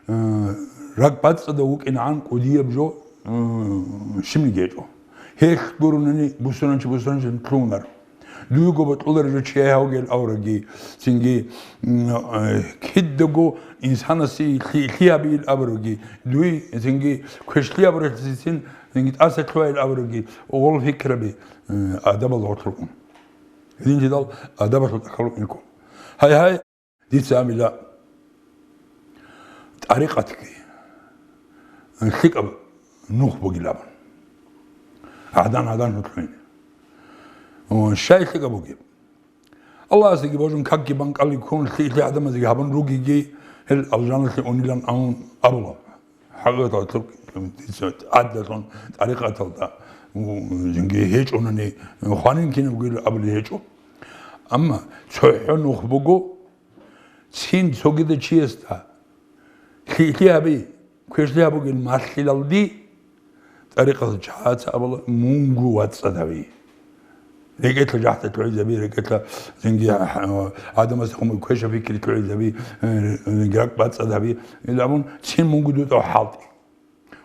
э, ракӀбацӀцӀадав вукӀинегӀан кӀудияб жо, э, щибниги гьечӀо. Гьелъ гурунани бусурбанчи бусурбанчи лъугьунар. Дуего бокьулареб жо чияй гьавгел авраги, цинги, м, э, кидаго инсанасе лъи-, лъи гьабиил абураги, дуе цинги квешлъи абуралъе цин цинги тӀаса лъугьайил абураги, гъол пикраби, э, адабалда гъорлъ рукӀун. Гьединлъидал адабалъул тӀахьал рукӀинкъо. Гьай-гьай, дица абила, тӀарикъатги лъикӀаб нух бугилан. ГӀадан-гӀадан гьутлъугьине. О, щай лъикӀаб бугеб? Аллагьасдаги божун, какги бан, кӀалги ккун, лъи-лъи гӀадамазеги гьабун ругеги, гьел алжаналъе унилан абун абула. ХӀакъикъаталда, гӀадалъун тӀарикъаталда, у, жинги гьечӀунани, хванин кинабгойила абулеб гьечӀо. Амма цохӀо нух буго, цин цогида чиясда лъи-лъи гьаби, квешлъи гьабугел малъилалди, тӀарикъаталъул чагӀаца абула, мунго вацӀцӀад гьави. РекӀелъа жахӀда лъугӀизаби, рекӀелъа зинги, а, гӀадамасда хъумул квеша пикри лъугӀизаби, э, ракӀ бацӀцӀад гьаби. Ил абун, цин мунго дутӀав хӀалтӀи.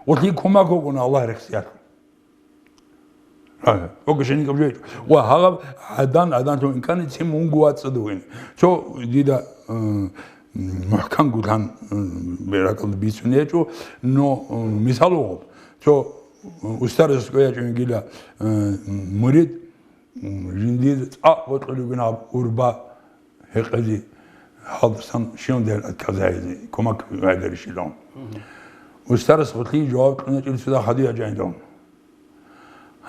Гъолъие кумак гьабуна Аллагь рехсиялъул. А, окӀа щайин гьаб жо гьечӀо. Ва гьагъаб гӀадан, гӀадан цо инкани цин мунго вацӀцӀадав вугин. Цо дида, э, мухӀкам гулъан, э, ракӀалда бицун гьечӀо, но, э, мисал вугъаб. Цо, э, устарас кӀвеячӀун гила, э, мурид, М, жиндир цӀакъ бокьулеб гьаб урба гьекъезе, гьалдасан щиван дер отказайзе, кумак гьайдарищилан. Устарас гъолъие жаваб кьуначӀел цо дагь хадуй ячӀайилан.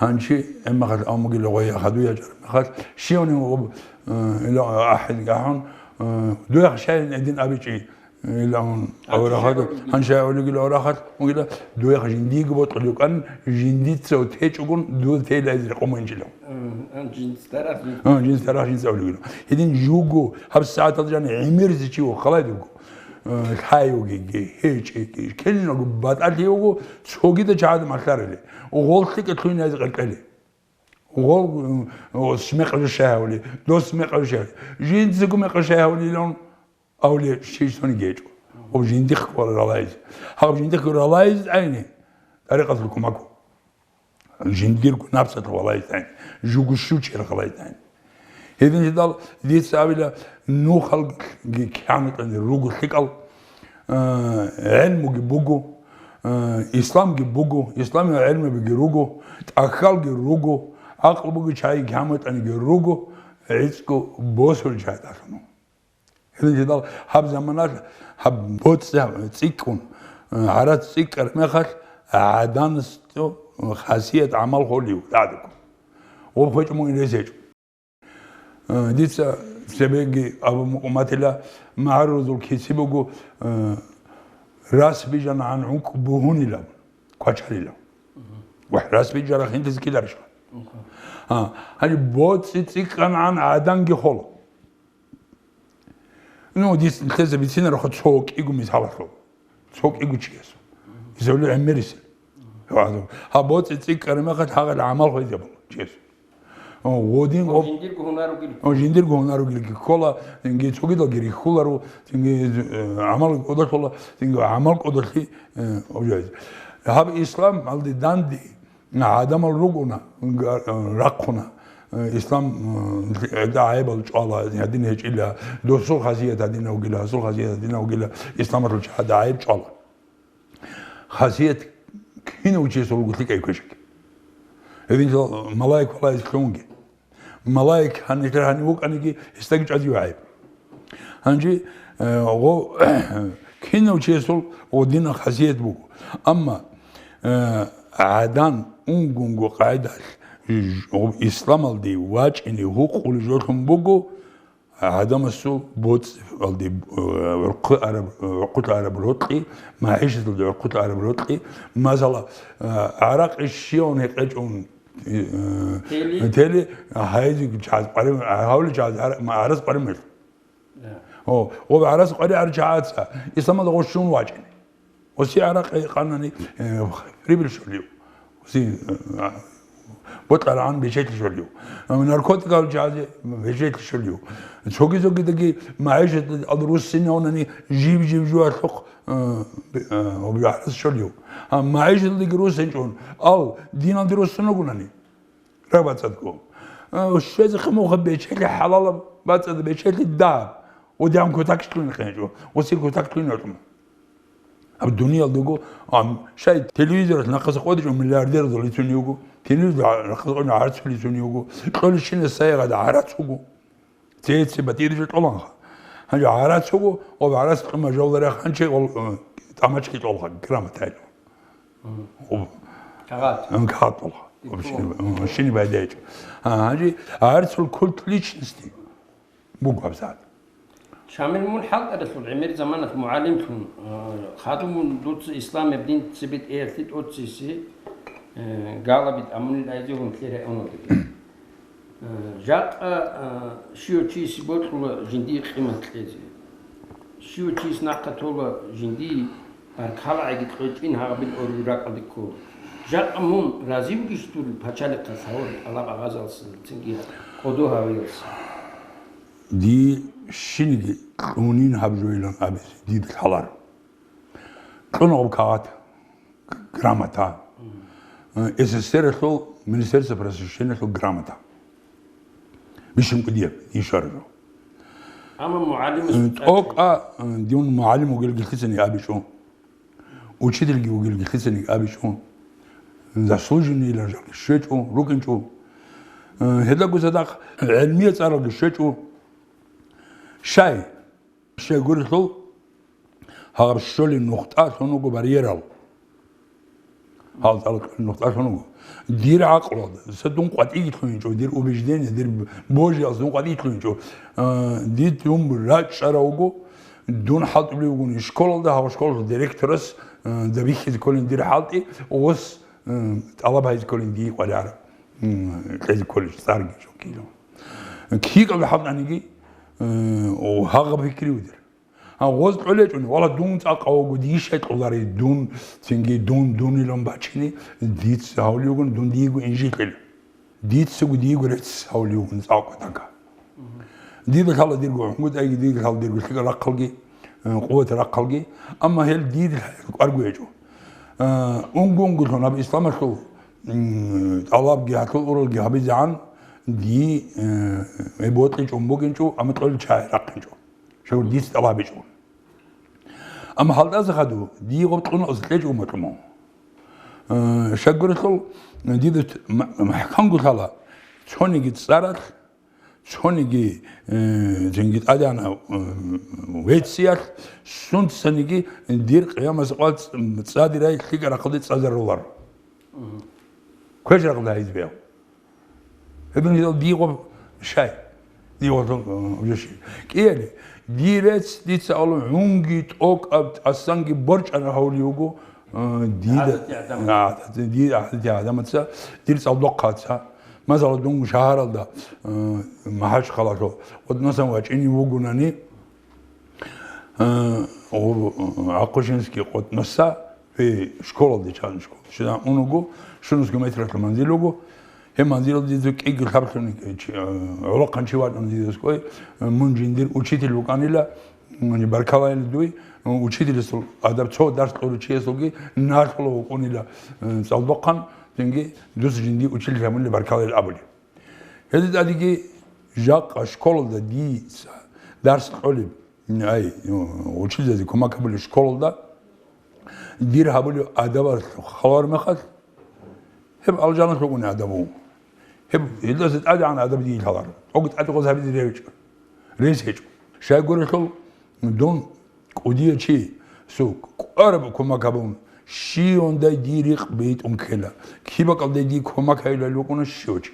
Гьанчи эммахал амугила гъой хадуй ячӀар мехал, щиванин гъоб, э, ила ахӀи гахӀун, э, дуяхъ щайин гьедин абичӀи. Илан аварагад, гьанчи авлигил аварагад, угила, дуе жиндиего бокьулев кан, жиндица течӀогун, дуда тейла изре къоманчила. М, ан жинц тарах, жинц. А, жинц тарах, жинц авлигил. Гьедин жуго, гьаб сагӀатал жан гӀемерзи чи ву, халай дуго. Э, лъай вуги, гьечӀеги, келлинаго батӀалъи вуго, цогида чагӀад малъарали. Гъоллъи кӀалъуйнайзе къеркӀели. Гъол, м, о, смекъ жо шагьавли, дос смекъ жо шагьавли. Жинцаго мекъ жо шагьавли илан, Авлия щийсони гьечӀо. Об жиндихъ ккола ралайз. Гьаб жиндихъ ралайз гӀайни, тӀарикъатул кумаку. Жиндирго напсалъ валайз гӀайни. Жуго щучер халайз гӀайни. Гьедин жидал дица абила нухалги кигӀан вукӀани руго лъикӀал, э, гӀелмуги буго, э, исламги буго, исламиял гӀелмабиги руго, тӀахьалги руго, гӀакълу буги чагӀи кигӀан вукӀаниги руго, гӀицӀго босул чагӀи тӀалъуна. Гьедин жидал гьаб заманалъ гьаб боцӀи цӀикӀкӀун, гьарат цӀикӀкӀар мехалъ гӀаданасда хасият гӀамал холев тӀадегӀан. Гъоб хвечӀо мугӀин рес гьечӀо. Дица цебеги абу мукъуматила магӀарулазул киси буго, рас бижанагӀан гӀункӀ бугьунилан, квачарилан. Мгм. Ва рас бижарахъин дица кидарищха? Мгм. А, гьаниб боцӀи цӀикӀкӀанагӀан гӀаданги хола. Ну, дис-, лъезе бицинарахъа цо кӀиго мисалалъур. Цо кӀиго чияс. Изавли гӀемерисел. Гьаб боцӀи цӀикӀкӀараб мехалъ гьагъал гӀамал гьвезабула чияс. О, гъодин О, гъоб-, жиндирго гьунар ругел. О, жиндирго гьунар ругел ккола, цинги цогидалги рихьуларо, цинги, э, гӀамал кӀодолъула, цинги гӀамал кӀодолъи, э, обжайз. Гьаб ислам гьалде данде, ГӀадамал ругуна, га-, рахъуна, э, ислам, э, гӀайибал чӀвала, гьадин гьечӀила, досул хасият гьадинав вугила, гьасул хасият гьадинав вугила, исламалъул чагӀазда гӀайиб чӀвала. Хасият кинав чиясул руго лъикӀай квешаги. Гьединлъидал малаик валагьизе лъугьунги. Малаик гьанир гьанив вукӀаниги, гьесдаги чӀвазиве гӀайиб. Гьанже, э, гъо-, кинав чиясул гъодинаб хасият буго. Амма, э, гӀадан унгунго къайдалъ ж-, гъоб исламалде вачӀине гьукъулеб жолъун буго, гӀадамасул боцӀалде, э, гӀурхъи араб, гӀурхъулъ араб рокьи, магӀишаталде гӀурхъулъ араб рокьи, масала, э, гӀаракъи щиван гьекъечӀун, э, Тели? Тели, гьайзеги чагӀаз къварим, гьавли чагӀаз гьар-, ма-, гьараз къварим гьел. Я. О, о, гьараз къваригӀарав чагӀаца исламалда гъощун вачӀине. Оси гӀаракъи къанани, э, прибыль щолев. Оси, э, а, бокьарагӀан бечелъи щолев. Э, наркотикал чагӀазе бечелъи щолев. Цоги-цогидаги магӀишаталда руссинавнани жиб-жиб жугьалъухъ, э, б-, э, обжарас щолев. А магӀишаталдаги руссинчӀун, ал диналде руссин ругунани. РабацӀадго. Э, щвезе хъамуха бечелъи хӀалалаб, бацӀцӀад бечелъи дагьаб. ОдягӀан кутакшлъугьин хъинчӀо, оси кутакшлъугьин гьоркьма. Аб дуниялдаго, ам, щай телевизоралъ нахъаса къватӀичӀо миллиардерзул лицун йиго, телевизор нахъаса къватӀичӀо гӀарцул лицун йиго, кьолищинас сайгъада гӀарац вуго. Цеце батӀияб жо кьоланха. Гьанже гӀарац вуго, ва гӀарац кьума жавларах гьанчи гъол, э, тӀамачги кьолха, грамотайла. Мгм. Об-, Кагъат. Ам, кагъат кьолха. Диплом. Об шини, ам, шини байдайчӀо. А, гьанже гӀарцул культ личности буго гьабсагӀат. Шамил, мун хӀалтӀаралъул гӀемер заманалъ мугӀалимлъун, э, хадуб мун дуца исламияб дин цебе тӀеялъе тӀоцеси, э, галаби тӀамунил айзегьун лъе районалдаги. Э, жакъа, э, щив чиясе бокьула жиндие къимат кьезе. Щив чияс нахъа тола жиндие баркалагӀиги кьечӀин гьагъабил оргӀи ракӀалде ккола. Жакъа мун разивгищ дур пачалихъас гьавур тӀалаб агъазалса, цинги кӀодо гьавиялса? Дие щинги кьунин гьаб жойилан абизе дид лъалар. Кьуна гъаб кагъат, грамота. Э, СССР-алъул Министерство просвещениялъул грамота. Бищун кӀудияб ишараб. Амма мугӀалимас Э, тӀокӀа, э, дун мугӀалим вугел гилъицани абичӀо. Учительги вугел гилъицани абичӀо. Заслуженныйлан жакъи щвечӀо, рукӀинчӀо. Э, гьелдаго цадахъ гӀелмия цӀаралги щвечӀо. Щай? Щайгурелъул гьаб щолин нухтӀалъун вуго барьерал. Гьал тӀалаб нухтӀалъун вуго. Дир гӀакълалда, са дун къватӀиги лъугьинчӀо, дир убеждение, дир божиялъ дун къватӀиги лъугьинчӀо. А, дид дун рачӀчӀарав вуго, дун хӀалтӀулев вугони школалда, гьав школалъул директорас, а, забихьизе кколин дир хӀалтӀи, ос, а, тӀалаб гьайзе кколин дие къваригӀараб, м, кьезе кколин цӀарги жо ккила. КигӀалда хӀалтӀаниги, а, о, гьагъаб пикри вудир. Гьан, гъоз кьолечӀони, вала, дун цӀакъав вуго, дие щай кьоларей дун, цинги дун, дунилан бачине, дица гьавли вугони, дун диего инжит кьела. Дицаго диего рецц гьавли вугони цӀакъ кӀватӀага. Дида лъала дирго гӀунгутӀайги, дида лъала дирго лъикӀал рахъалги, э, къуват рахъалги, амма гьел дида лъала кӀварго гьечӀо. Э, унго-унгулъун гьаб исламалъул, м, тӀалабги гьалъул уралги гьабизегӀан, дие, э, гьеб бокьичӀун бугинчӀо, амма кьолел чагӀи рахъинчӀо. Шагьур дица тӀалабичӀо. Амма гьалдаса хадув, дие гъоб кьуна ус кьечӀо уматӀумав. Э, щайгурелъул дида т-, ма-, ма-, хӀкамгу лъала, цониги цӀаралъ, цониги, э, цинги тӀадегӀанав, э, вецциялъ, сунцаниги дир къиямас къвал ц-, цӀадирай лъикӀа рахъалде цӀазаруларо. Квеш рахъалде гьайзбияв. Гьедин гьел дие гъоб щай? Дие гъоб, э, уже щи. КӀияле, дие рецц дица алу гӀунги тӀокӀаб тӀасанги борчӀараб гьавли вуго, э, дида, гӀадатияв гӀадамаца. А, ди-, гӀадатияв гӀадамаца, дир цӀалдохъаца. Масала, дун шагьаралда, э, МахӀачхъалалъул, вот, масала, вачӀине вугонани, Э, гъур-, Ахъушинский къотӀноса, э, школалде, чан школалде щвезан ун вуго, щунусго метралъул манзил вуго. Гьеб манзилалде дида кӀиги лъаблъун, э, чи, э, гӀолохъан чи вачӀун дида аскӀой, э, мун жиндир учитель вукӀанила, м, баркалайила дуй, э, учителасул адаб цо дарс кьурав чиясулги налъула вукӀунила, э, цӀалдохъан, цинги дус жиндир учитель гьабунила баркалайила абули. Гьезда тӀадеги жакъа школалда дица дарс кьолеб, ай, учительзазе кумек гьабулеб школалда дир гьабулеб адабалъ халавар мехалъ, гьеб алжаналъ вукӀуней адаб вуго. Гьеб гьелдаса тӀадегӀан адаб дие лъаларо. ТӀокӀ тӀатӀи гъоз гьабизе речӀо, рес гьечӀо. Щайгурелъул дун кӀудияв чи, су кӀвараб кумек гьабун, щивандай дие рикъ битӀун ккела. Кибакъалдай дие кумек гьабилел вукӀуна щив чи.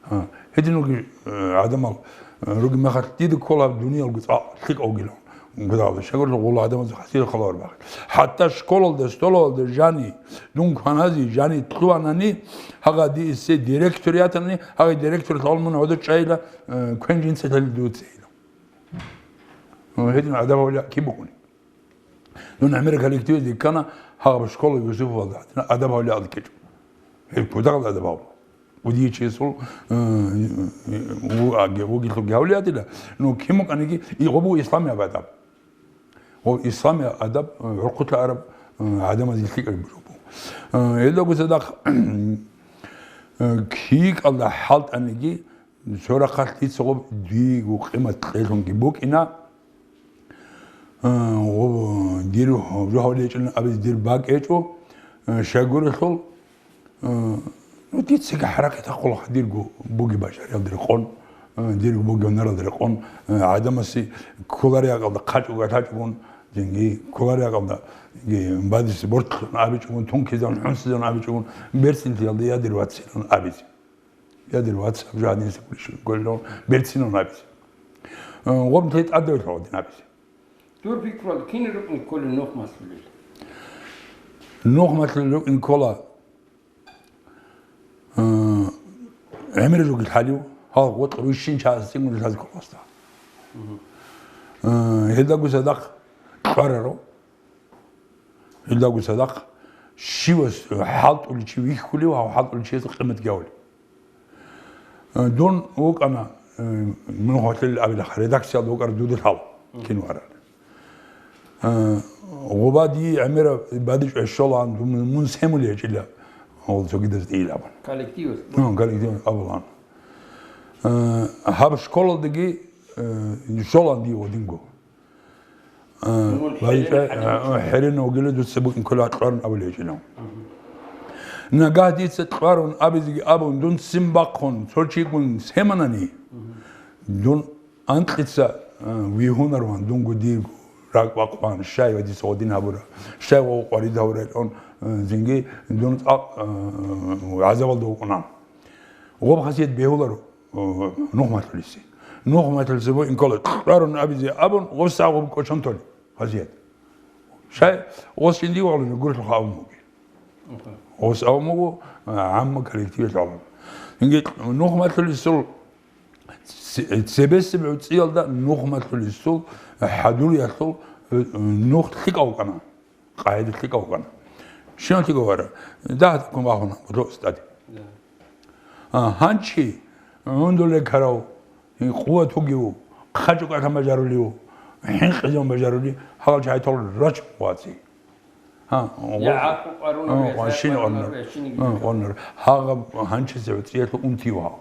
А, гьедин вугеб, э, гӀадамал, э, ругеб мехалъ дида ккола гьаб дуниялго цӀакъ лъикӀав вугилан. Гудалда, щайгурелъул гъула гӀадамазда хасир халавар бахъи. ХӀатта школалда, столалда жани, дун кваназе жани лъугьанани, гьагъа диеса директор ятани, гьагъа директоралъул мун гӀодор чӀайила, э, квен жинцалъали дуцайила. Ну, гьедин адаб гьавлиял киб букӀунеб? Дун гӀемерал коллективалде ккана, гьаб школа Юсуповалда гьатӀина, адаб гьавлиял ккечӀо. Гьеб кодагьал адаб гьавла. Удиячиясул, э, э, ву-, аги-, вугелъулги гьавлиятила, ну, ким букӀаниги, и гъобу исламияб адаб. Гъоб исламияб адаб, э, гӀурхъулъа араб, э, гӀадамаз лъикӀаб буго. Э, гьелдаго цадахъ, э, кикӀалда хӀалтӀаниги, цо рахъалъ дица гъоб диего къимат кьелунги букӀина. Э, гъоб дир жо гьавлечӀин абиз дир бакӀ гьечӀо, э, щайгурелъул, э, ну, дицаги хӀаракат гьабула дирго бугеб бажариялда рекъон, э, дирго бугеб гьунаралда рекъон, э, гӀадамасе кколареб гӀакъалда хъачӀого лъачӀогун, динги кколареб гӀакъалда, динги бадисе бортлъун абичӀогун, тункизабун, хӀунсизабун абичӀогун, берцинлъиялда я дир вацилан абизе. Я дир вацал жагьдин сикӀулищ гвеллъун берцинун абизе. Э, гъоб нилъее тӀадаб лъугьа дин абизе. Дур пикруялда кин рукӀин кколел нух малъулел? Нух малъулел рукӀин ккола, э, гӀемер жугил хӀалив, гьал гъотӀ рущин чагӀаз цӀикӀкӀун лъазе кколасда. Э, гьелдаго цадахъ кьвараро. Гьелдаго цадахъ Щивас хӀалтӀулев чи вихьулев, гьав хӀалтӀулев чиясда къиматги гьавулев. Э, дун вукӀана, э, мун гьалъул абилахъ, редакциялда вукӀарав дуда лъала кино гьарар. Э, гъоба дие гӀемераб бадибчӀвай щолаан, дун мун семулей гьечӀила, гьал цогидаз дийил абун. Коллективас? Ну, коллектив абулаан. Э, гьаб школалдаги, э, щолаан дие гъодинго. Э, Мун бай-, хӀерен э, хӀадин э, хӀерен вугила дуца букӀин ккола кьварун абулей гьечӀила. Нагагь дица кьварун абизеги абун, дун ццин бахъун, цо чигун семанани, дун анкьица, э, вигьунарван, дунго дирго ракӀ бахъван, щай ва дица гъодин гьабура, щай ва къварид гьавурайчӀун, э, цинги дун цӀакъ, э, гӀазабалда вукӀуна. Гъоб хасият бегьуларо, э, нухмалъулисе. Нухмалъулисе бо инкола кьварун абизе абун, гъосагъ гъоб кӀочон толи хасият. Щай, гъос жиндие вагьлуни гурлъухъ абун бугел. Гъос абун буго, а, гӀамма коллективе лъалун. Инги нухмалъулесул ц-, цебесеб гӀуцӀиялда нухмалъулесул хӀадуриялъул, э, нух лъикӀав вукӀана, къагӀида лъикӀав вукӀана. Щинав лъикӀав вара? Дагь ккун бахуна, гъо устади. Да. А, гьанчи гӀундулел ккарав, къуват вугев, хъачӀукӀалъан бажарулев, хӀинкъизавун бажарули, гьалал чагӀи толел рач ваци. Гьа, Я гъо-, гӀакъу къарунав, гьа, я гъо-, зай щин къарунав, орнар. Я щинги Гьа, гьикъинав. Орнар. Гьагъаб гьанчи цеве цӀиялъул унти вагьаб.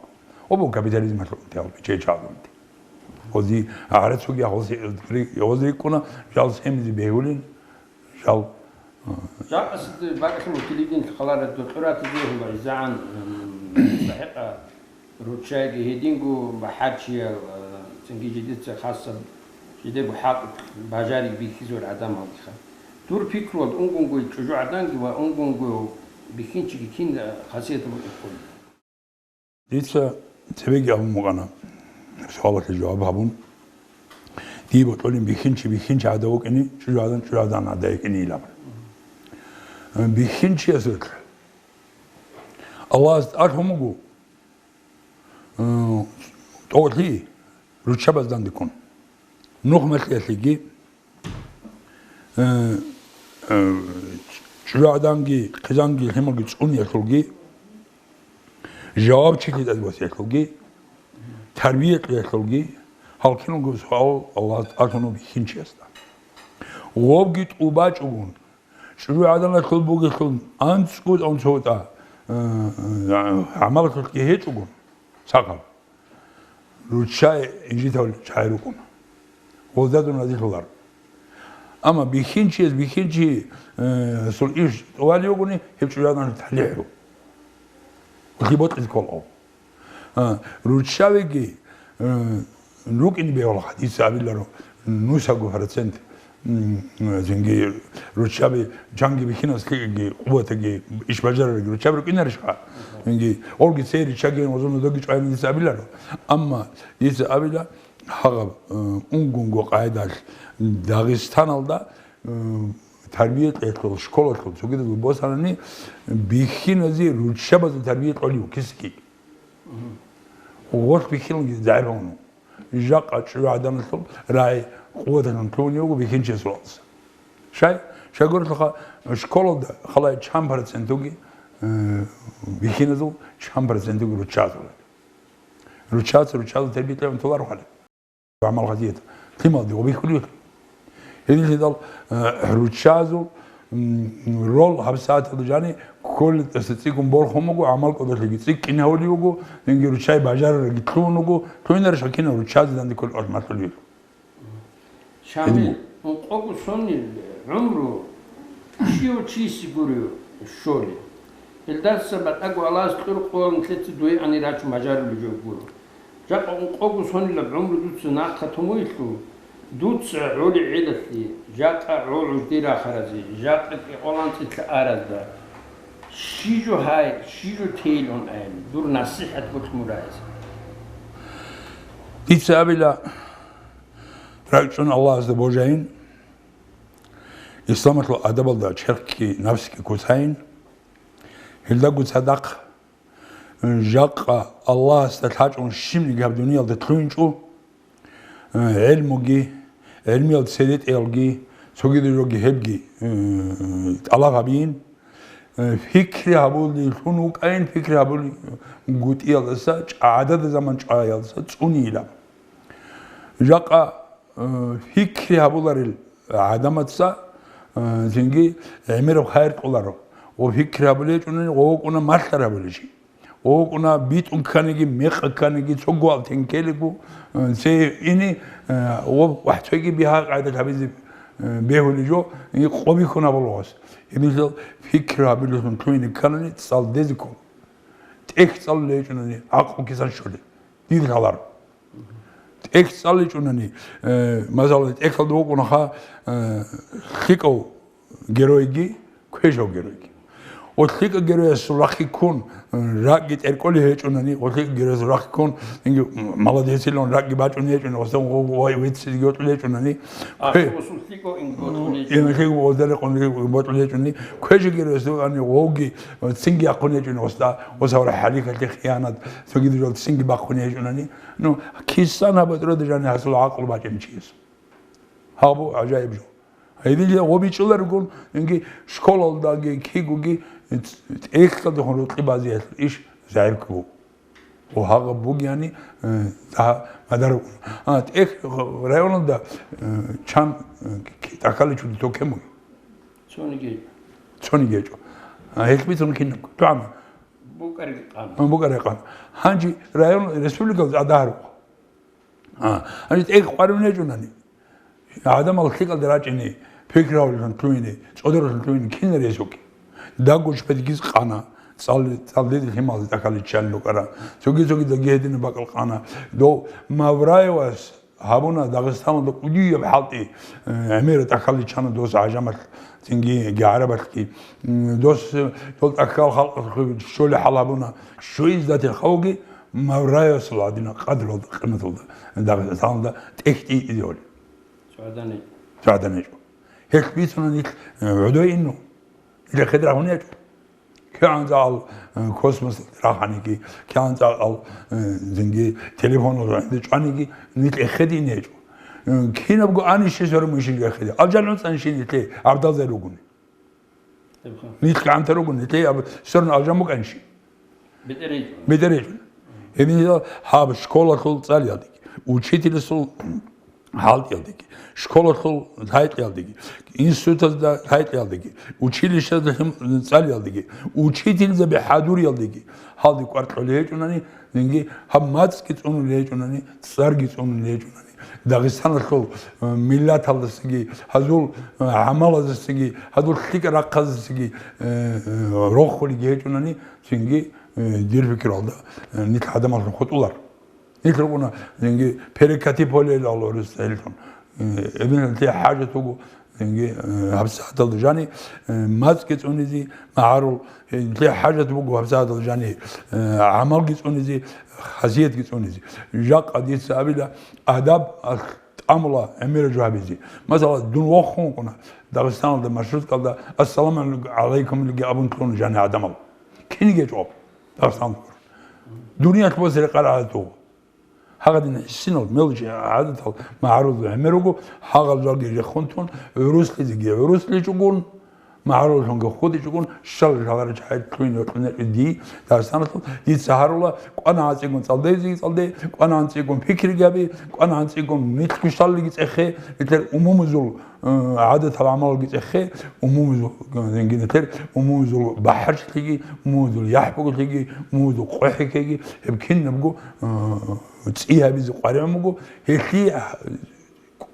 Обо капитализмалъул унти гьаб, чей чагӀи унти. Гъози гӀарацуги гьалси, гъози рикӀкӀуна, жал семизе бегьулин, жал, а, Жакъасда бакӀалъун телевидениялъ хъаларад докторат дигьула изагӀан, м, мустахӀикъа Руччайги гьединго бахӀарчиял, а, цинги жидеца хасаб жидего хӀакъ бажари бихьизул гӀадамалдиха. Дур пикруялда унгонгой чӀужугӀаданги ва унгонгой бихьинчиги кин хасиятаб букӀине ккола? Дица цебеги абун букӀана, суалалъе жаваб гьабун. Дие бокьулин бихьинчи бихьинчи гӀадав вукӀине, чӀужугӀадан чӀужугӀадан гӀадав вукӀине илаб. Бихьинчиясулъ Аллагьас тӀалъун буго, э, тӀолъи руччабаз дандеккун. Нухмалъиялъеги, э, э, чӀужугӀаданги, хъизанги, лъималги цӀуниялъулги, жавабчилъи тӀадвасиялъулги, тарбиялъиялъулги, гьал киналго суал Аллагьас тӀалъун буго бихьинчиясда. Гъобги тӀубачӀогун, ЧӀужугӀаданалъул бугелъул анцӀго тӀун цо тӀа, э, э, гӀамалалъулъги гьечӀого, сахаб. Руччай инжитав чагӀи рукӀуна. Гъоздадун разилъулар. Амма бихьинчияс бихьинчи, э, сул иш тӀувалев вугони, гьеб чӀужугӀаданалъул талихӀ буго. Лъи бокьизе ккола. А, руччабиги, э, рукӀине бегьула, дица абиларо, нусаго процент, м, цинги руччаби чанги бихьинас лъикӀги, къуватаги, иш бажарариги руччаби рукӀинарищха? Цинги олги цей риччаги гьозун доги чӀвайин дица абиларо. Амма дица абила, гьагъаб, э, унгунго къайдалъ Дагъистаналда, э, тарбияталъул, школалъул цогидазул босанани бихьиназе руччабазул тарбия кьолев кисги. Гъолъ бихьиланги загӀипавун. Жакъа чӀужугӀаданалъул рагӀи къуваталъун лъугьунев вуго бихьинчиясул алса. Щай? Щайгурелъулха школалда халай чан процентуги, э, бихьиназул чан процентуги руччазул. Руччаца руччазул тербия кьеван толаро хъали. ГӀамал хасият. Лъималде ва бихьулев. Гьединлъидал, э, руччазул, м, рол гьабсагӀаталда жани кколитӀаса цӀикӀкӀун борхун буго, гӀамал кӀодолъиги цӀикӀкӀин гьавулев вуго, динги руччай бажарараги лъугьун вуго, лъугьинарищ гьакинав руччазе дандеккол ахмалъулев. Шамил, Гьедин. Ункъого сонил гӀумру щив чиясе гурев щолеб? Гьелдаса батӀаго Аллагьас кьуркъуялда нилъеца дуе ани рачун бажарулеб жо гуро. Жакъа ункъого сонилаб гӀумру дуца нахъа тумуйлъул, дуца гӀоли гӀелалъе, жакъа гӀо гӀужди рахаразе, жакъа кӀикъоялда анцӀила аразда. Щиб жо гьай, щиб жо тейилан аян, дур насихӀат бокьун буго гьайзе. Дица абила, ракӀчӀун Аллагьасда божайин, исламалъул адабалда черхги нафсги куцайин, гьелдаго цадахъ жакъа Аллагьасда лъачӀун щибниги гьаб дуниялда лъугьинчӀо, э, гӀелмуги, гӀелмиял церетӀиялги, цогидал жоги гьебги, э, тӀалаб гьабиин, Э, пикри гьабулеллъун вукӀайин, пикри гьабулел гутӀиялдаса, чӀа-, гӀадада заман чӀваялдаса цӀунейилан. Жакъа, э, пикри гьабуларел гӀадамаца, э, цинги гӀемераб хайир кьоларо. Ва пикри гьабулей гьечӀунани, ва вукӀуна малъар гьабулей чи. Ва вукӀуна битӀун кканиги, мекъа кканиги, цого алтен ккелего, э, цее ини, э, ва вахӀцоги бигьа-къайда гьабизе, э, бегьулей жо, и къо бихьун гьабулагъас. Гьединлъидал пикри гьабилеллъун лъугьине кканани цӀалдезе ккола. ТӀехь цӀалулей гьечӀунани, гӀакълу кисан щолей. Дир лъаларо. ТӀехь цӀаличӀунани, э, масала, тӀехьалда вукӀунаха, э, лъикӀав геройги, квешав геройги. Ва лъикӀав геройасул рахъи ккун, э, ракӀги тӀеркӀолей гьечӀунани, ва лъикӀав геройасул рахъи ккун, инги, м, молодецилан ракӀги бачӀуней гьечӀунани, ва, ва, ва веццизеги йокьулей гьечӀунани, А, кве-, сосун лъикӀав инги бокьулей гьечӀунани. ЛъикӀав гьезда рекъон лъикӀав бокьулей гьечӀунани, квешав геройасул ани вовги, э, цинги яхъуней гьечӀунани, ва ста, ва савра хӀалихьалъе хиянат, цогидал жал цинги бахъуней гьечӀунани, Ну, кисан гьаб батӀурада жани гьасул гӀакълу бачӀин чияс. Гьабу гӀажаиб жо. Гьединлъидал гъо бичӀчӀуларигун, инги школалдаги, кигоги, тӀехьалдехун рокьи базиялъул иш загӀипги буго. Ва гьагъаб бугеяни, э, дагьа мадар. А, тӀехь районалда, э, чан, э, тӀахьаличӀого токемуги? Цониги гьечӀо. Цониги гьечӀо. А, гьелъ бицун кинабго. ТӀагӀам. БукӀарги къан. А, букӀарги къан. Гьанже район, республикалда дагьа рукъ. А, гьанже тӀехь къваригӀун гьечӀунани, гӀадамал лъикӀалда рачӀине, пикри гьабулеллъун лъугьине, цӀодорлъун лъугьине кинал ресуки? Даггу чпедгиз къана, цӀал-, цӀалдезе лъималазе тӀахьаличӀого рукӀана. Цоги-цогидал гьединаб бакӀал къана. Дов Мавраевас гьабуна Дагъистаналда кӀудияб хӀалтӀи, э, гӀемер тӀахьаличӀого дос гӀажамалъ, цинги гӀарабалъги. М, дос, э, дол тӀахьал халкъалъухъе щолеб хӀал гьабуна. Щуизда терхавги, Мавраевасул гьадинаб къадралда, къиматалда, Дагъистаналда тӀехь тӀийитӀизавали. ЦогӀадан гьечӀо. ЦогӀадан гьечӀо. Гьелъ бицуна нилъ, э, гӀодой инну. Нилъ хедрагьун гьечӀо. КигӀан цӀакъал, э, космосалде раханиги, кигӀан цӀакъал, э, цинги телефонал гӀинде чӀваниги, нилъ эхеде ин гьечӀо. Э, кинабго анищи сорумищинги эхеде. Алжан гӀуцӀанищин нилъе гӀабдалзай ругони. Нилъ гӀанта ругони, нилъе аб-, сорун алжан букӀанищи. БетӀер гьечӀо. БетӀер гьечӀо. Гьединлъидал гьаб школалъул цӀалиялдеги, учительасул хӀалтӀиялдеги, школалъул лъайтӀиялдеги, институтазда лъайтӀиялдеги, училищазда лъим-, цӀалиялдеги, учительзаби хӀадуриялдеги, гьалде кӀвар кьолей гьечӀунани, цинги гьаб мацӀги цӀунулей гьечӀунани, цӀарги цӀунулей гьечӀунани, Дагъистаналъул, э, миллаталдасаги, гьазул, э, гӀамалаздасаги, гьазул лъикӀаб рахъаздасаги, э, э, рохулей гьечӀунани, цинги, э, дир пикруялда, э, нилъ гӀадамаллъун хутӀулар. Нилъ рукӀуна, цинги, перекати поле илан гӀурусда гьелъун. Э, эбел нилъее хӀажат буго, цинги, э, гьабсагӀаталда жани, э, мацӀги цӀунизе, магӀарул, э, нилъее хӀажат буго гьабсагӀаталда жани, э, гӀамалги цӀунизе, хасиятги цӀунизе. Жакъа дица абила, адаб тӀамула гӀемераб жо гьабизе. Масала, дун вохун вукӀуна Дагъистаналда, маршруткалда, «Ассаламу гӀалайкум» илги абун кьуна жани гӀадамал. Киниги гьечӀо Дагъистаналда. Дуниялъ босизе рекъараб гӀадат буго. Гьагъадин гьесинал мел чи гӀадатал магӀарул гӀемер руго, гьагъал жалги рехун тун, гӀуруслъизеги гӀуруслъичӀогун, магӀаруллъунги хутӀичӀогун, щал-шалара чагӀи лъугьине кьунекъи дие, Дагъистаналъул, дица гьарула, кӀвана анцӀигун цӀалдейзеги цӀалде, кӀвана анцӀигун пикриги гьабе, кӀвана анцӀигун нилъ кушталлиги цӀехе, нилъер умумузул, э, гӀадатал гӀамалги цӀехе, умумузул, э, нилъер умумузул бахӀарчилъиги, умумузул яхӀбугулъиги, умумузул къохӀикеги, гьеб кинабго, э, цӀи гьабизе къваригӀун буго, гьелъие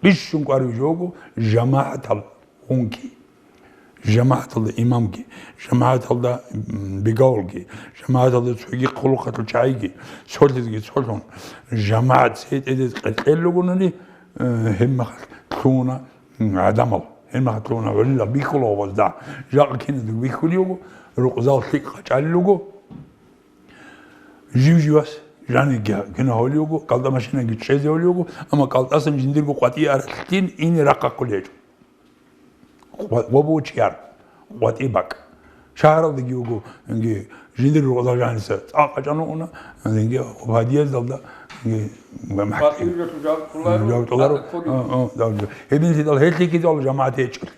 бищун къваригӀун жо буго жамагӀатал гъунги, жамагӀаталда имамги, жамагӀаталда, м, бигавулги, жамагӀаталда цоги хъулухъалъул чагӀиги, цолъизеги цолъун, жамагӀат цӀе тӀеде къеркьел ругони, э, гьеб мехалъ лъугьуна, м, гӀадамал, гьеб мехалъ лъугьуна гӀолилал бихьулаго гьезда. Жакъа киназдаго бихьулев вуго, рукъзал лъикӀ къачӀалел руго. Жив-живас жаниги кинаб гьавулев вуго, кӀалтӀа машинаги чӀезе гьавулев вуго, амма кӀалтӀасан жиндирго къватӀие аралъин ине рахъахъулей гьечӀо. Къва-, ва буго чияр, къватӀи бакӀ. Шагьаралдаги вуго, инги, жиндир рукъзал жаниса цӀакъ къачӀан вукӀуна, инги, подъездалда, инги, МахӀ-, КъватӀиялъул жаваб кьоларо, жаваб кьоларо, тӀаде кколев. А, а, жаваб. Гьединлъидал гьелъие ккидал жамагӀат гьечӀолъи.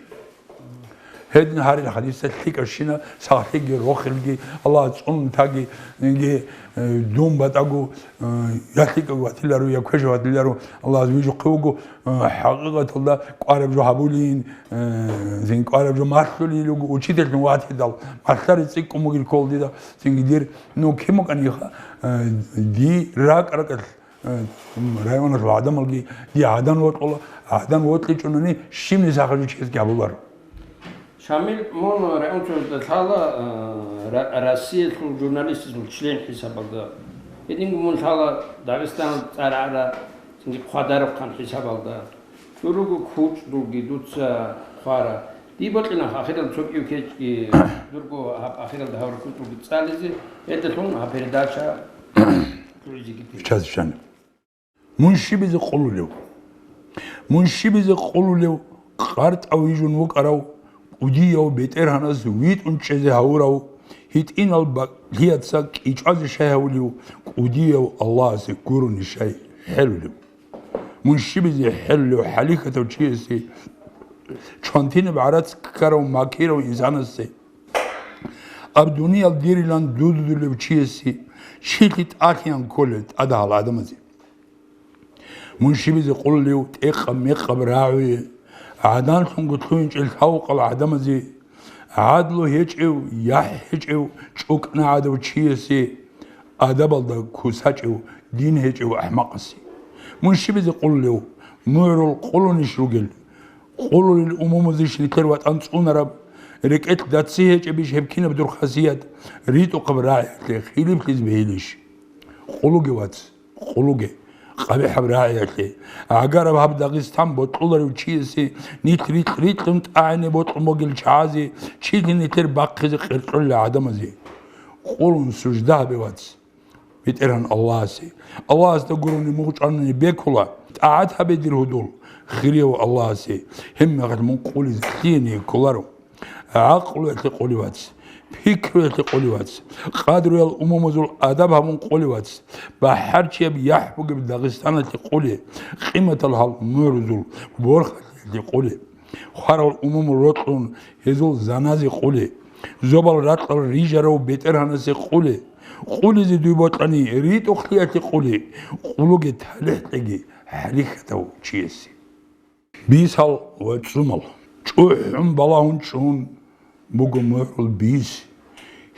Гьедин гьарил хадисалъ лъикӀабщина сахлъиги рохелги, Аллагьас цӀунун таги, иги, э, дун батӀаго, э, я лъикӀав ватиларо, я квешав ватиларо, Аллагьас вижухъе вуго, э, хӀакъикъаталда кӀвараб жо гьабулин, э, зин кӀвараб жо малъулел руго, учительлъун ватидал, малъари цӀикӀкӀун бугел ккола дида, цинги дир, ну, кин букӀаниха, э, ди ракӀ-ракӀалъ, э, районалъул гӀадамалги, ди гӀадан вокьула, гӀадан вокьичӀунани щибниги сахлъи чиясги гьабуларо. Шамил, мун районцоялда лъала, э, Ра-, Россиялъул журналистазул член хӀисабалда. Гьединго мун лъала Дагъистаналда цӀар гӀара, цинги хъвадарухъан хӀисабалда. Дур руго кучӀдулги дуца хъвара. Дие бокьана ахирал цо кӀив кечӀги, дурго гьаб ахиралда гьавураб кучӀдулги цӀализе, гьелдалъун гьаб передача лъугӀизеги тир. Сейчас, сейчас. Мун щибизе къулулев? Мун щибизе къулулев, къартӀав вижун вукӀарав, кӀудияв БетӀергьанас витӀун чӀезе гьавурав, гьитӀинал бакӀлъиялъ кӀичӀазе щай гьавулев, кӀудияв Аллагьасе гурони щай хӀелулев? Мун щибизе хӀелулев хӀалихьатав чиясе, чвантинаб гӀарац ккарав макирав инсанасе, аб дуниял дирилан дудулев чиясе, чилъи тӀалъиян кколел тӀадагьал гӀадамазе? Мун щибизе къулулев тӀекъаб-мекъаб рагӀуе, гӀаданлъунго лъугьинчӀел лъавукъал гӀадамазе, гӀадлу гьечӀев, яхӀ гьечӀев, чӀукӀна гӀадав чиясе, адабалда кусачӀев, дин гьечӀев ахӀмакъасе? Мун щибизе къулулев, мугӀрул къулунищ ругел? Къулулел умумузищ нилъер ватӀан цӀунараб, рекӀелъ даци гьечӀебищ гьеб кинаб дур хасият, ритӀухъаб рагӀиялъе хилиплъиз бегьилищ? Къулуге, вац, къулуге, къабихӀаб рагӀиялъе, гӀагараб гьаб Дагъистан бокьуларев чиясе нилъ рикь-рикьун тӀагӀине бокьун бугел чагӀазе, чилъи нилъер бахъизе къеркьолел гӀадамазе. Къулун сужда гьабе, вац, БетӀергьан Аллагьасе. Аллагьасда гурони мугъчӀванани бекула, тӀагӀат гьабе, дир гьудул, хирияв Аллагьасе, гьеб мехалъ мун къулизе лъиениги кколаро. ГӀакълуялъе къуле, вац, пикруялъе къуле, вац, къадруял умумузул адаб гьабун къуле, вац, бахӀарчияб яхӀ бугеб Дагъистаналъе къуле, къиматал гьал мугӀрузул борхалъиялъе къуле, хварал умумул рокьун гьезул заназе къуле, зобал ракьал рижарав БетӀергьанасе къуле, къулизе дуй бокьани ритӀухълъиялъе къуле, къулуге талихӀ кьеги хӀалихьатав чиясе. Бисал ва цӀумал. ЧӀухӀун балагьун чӀун буго мугӀрул бис.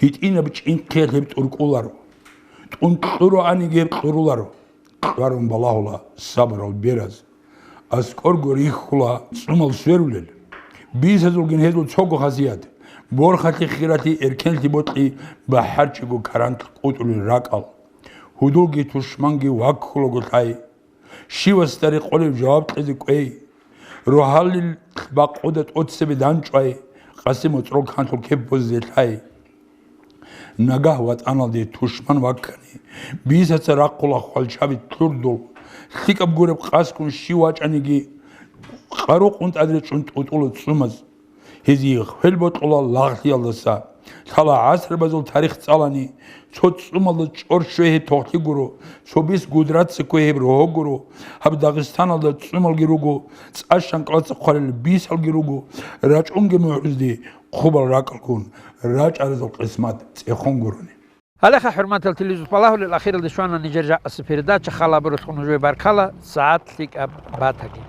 ГьитӀинаб чӀинхъиялъ гьеб тӀуркӀуларо. ТӀун кьуроаниги гьеб кьуруларо. Кьварун балагьула сабрал бераз. АскӀорго рихьула цӀумал сверулел. Бисазулгин гьезул цого хасият: борхалъи, хиралъи, эркенлъи бокьи, бахӀарчиго карант кӀутӀулел ракӀал. Гьудулги тушманги ваккулаго лъай. Щивасда рекъолеб жаваб кьезе кӀвей. Рогьалил бакъуда тӀоцебе данчӀвай, къаси моцӀрол канлъул кеп бозизе лъай. Нагагь ватӀаналде тушман ваккани, бисаца рахъула хвалчаби лъурдул, лъикӀаб гуреб къаскун щив вачӀаниги, къарукъун тӀадречӀун тӀутӀула цӀумаз. Гьезие хвел бокьула лагълъиялдаса. Лъала гӀасрабазул тарих цӀалани, цо цӀумалда чӀор щвей гьеб тохлъи гуро, цо бис гудраца кквей гьеб рогьо гуро, гьаб Дагъистаналда цӀумалги руго, цӀа-щанкӀалаца хъварил бисалги руго, рачӀунги мугӀрузде хъубал ракӀалгун, рачӀаразул къисмат цӀехон гурони. Гьалеха, хӀурматал телевизор балагьулел, ахиралде щвана нижер жакъасеб передача. Хал гьабуралъухъ нужее баркала, сагӀат лъикӀаб батаги.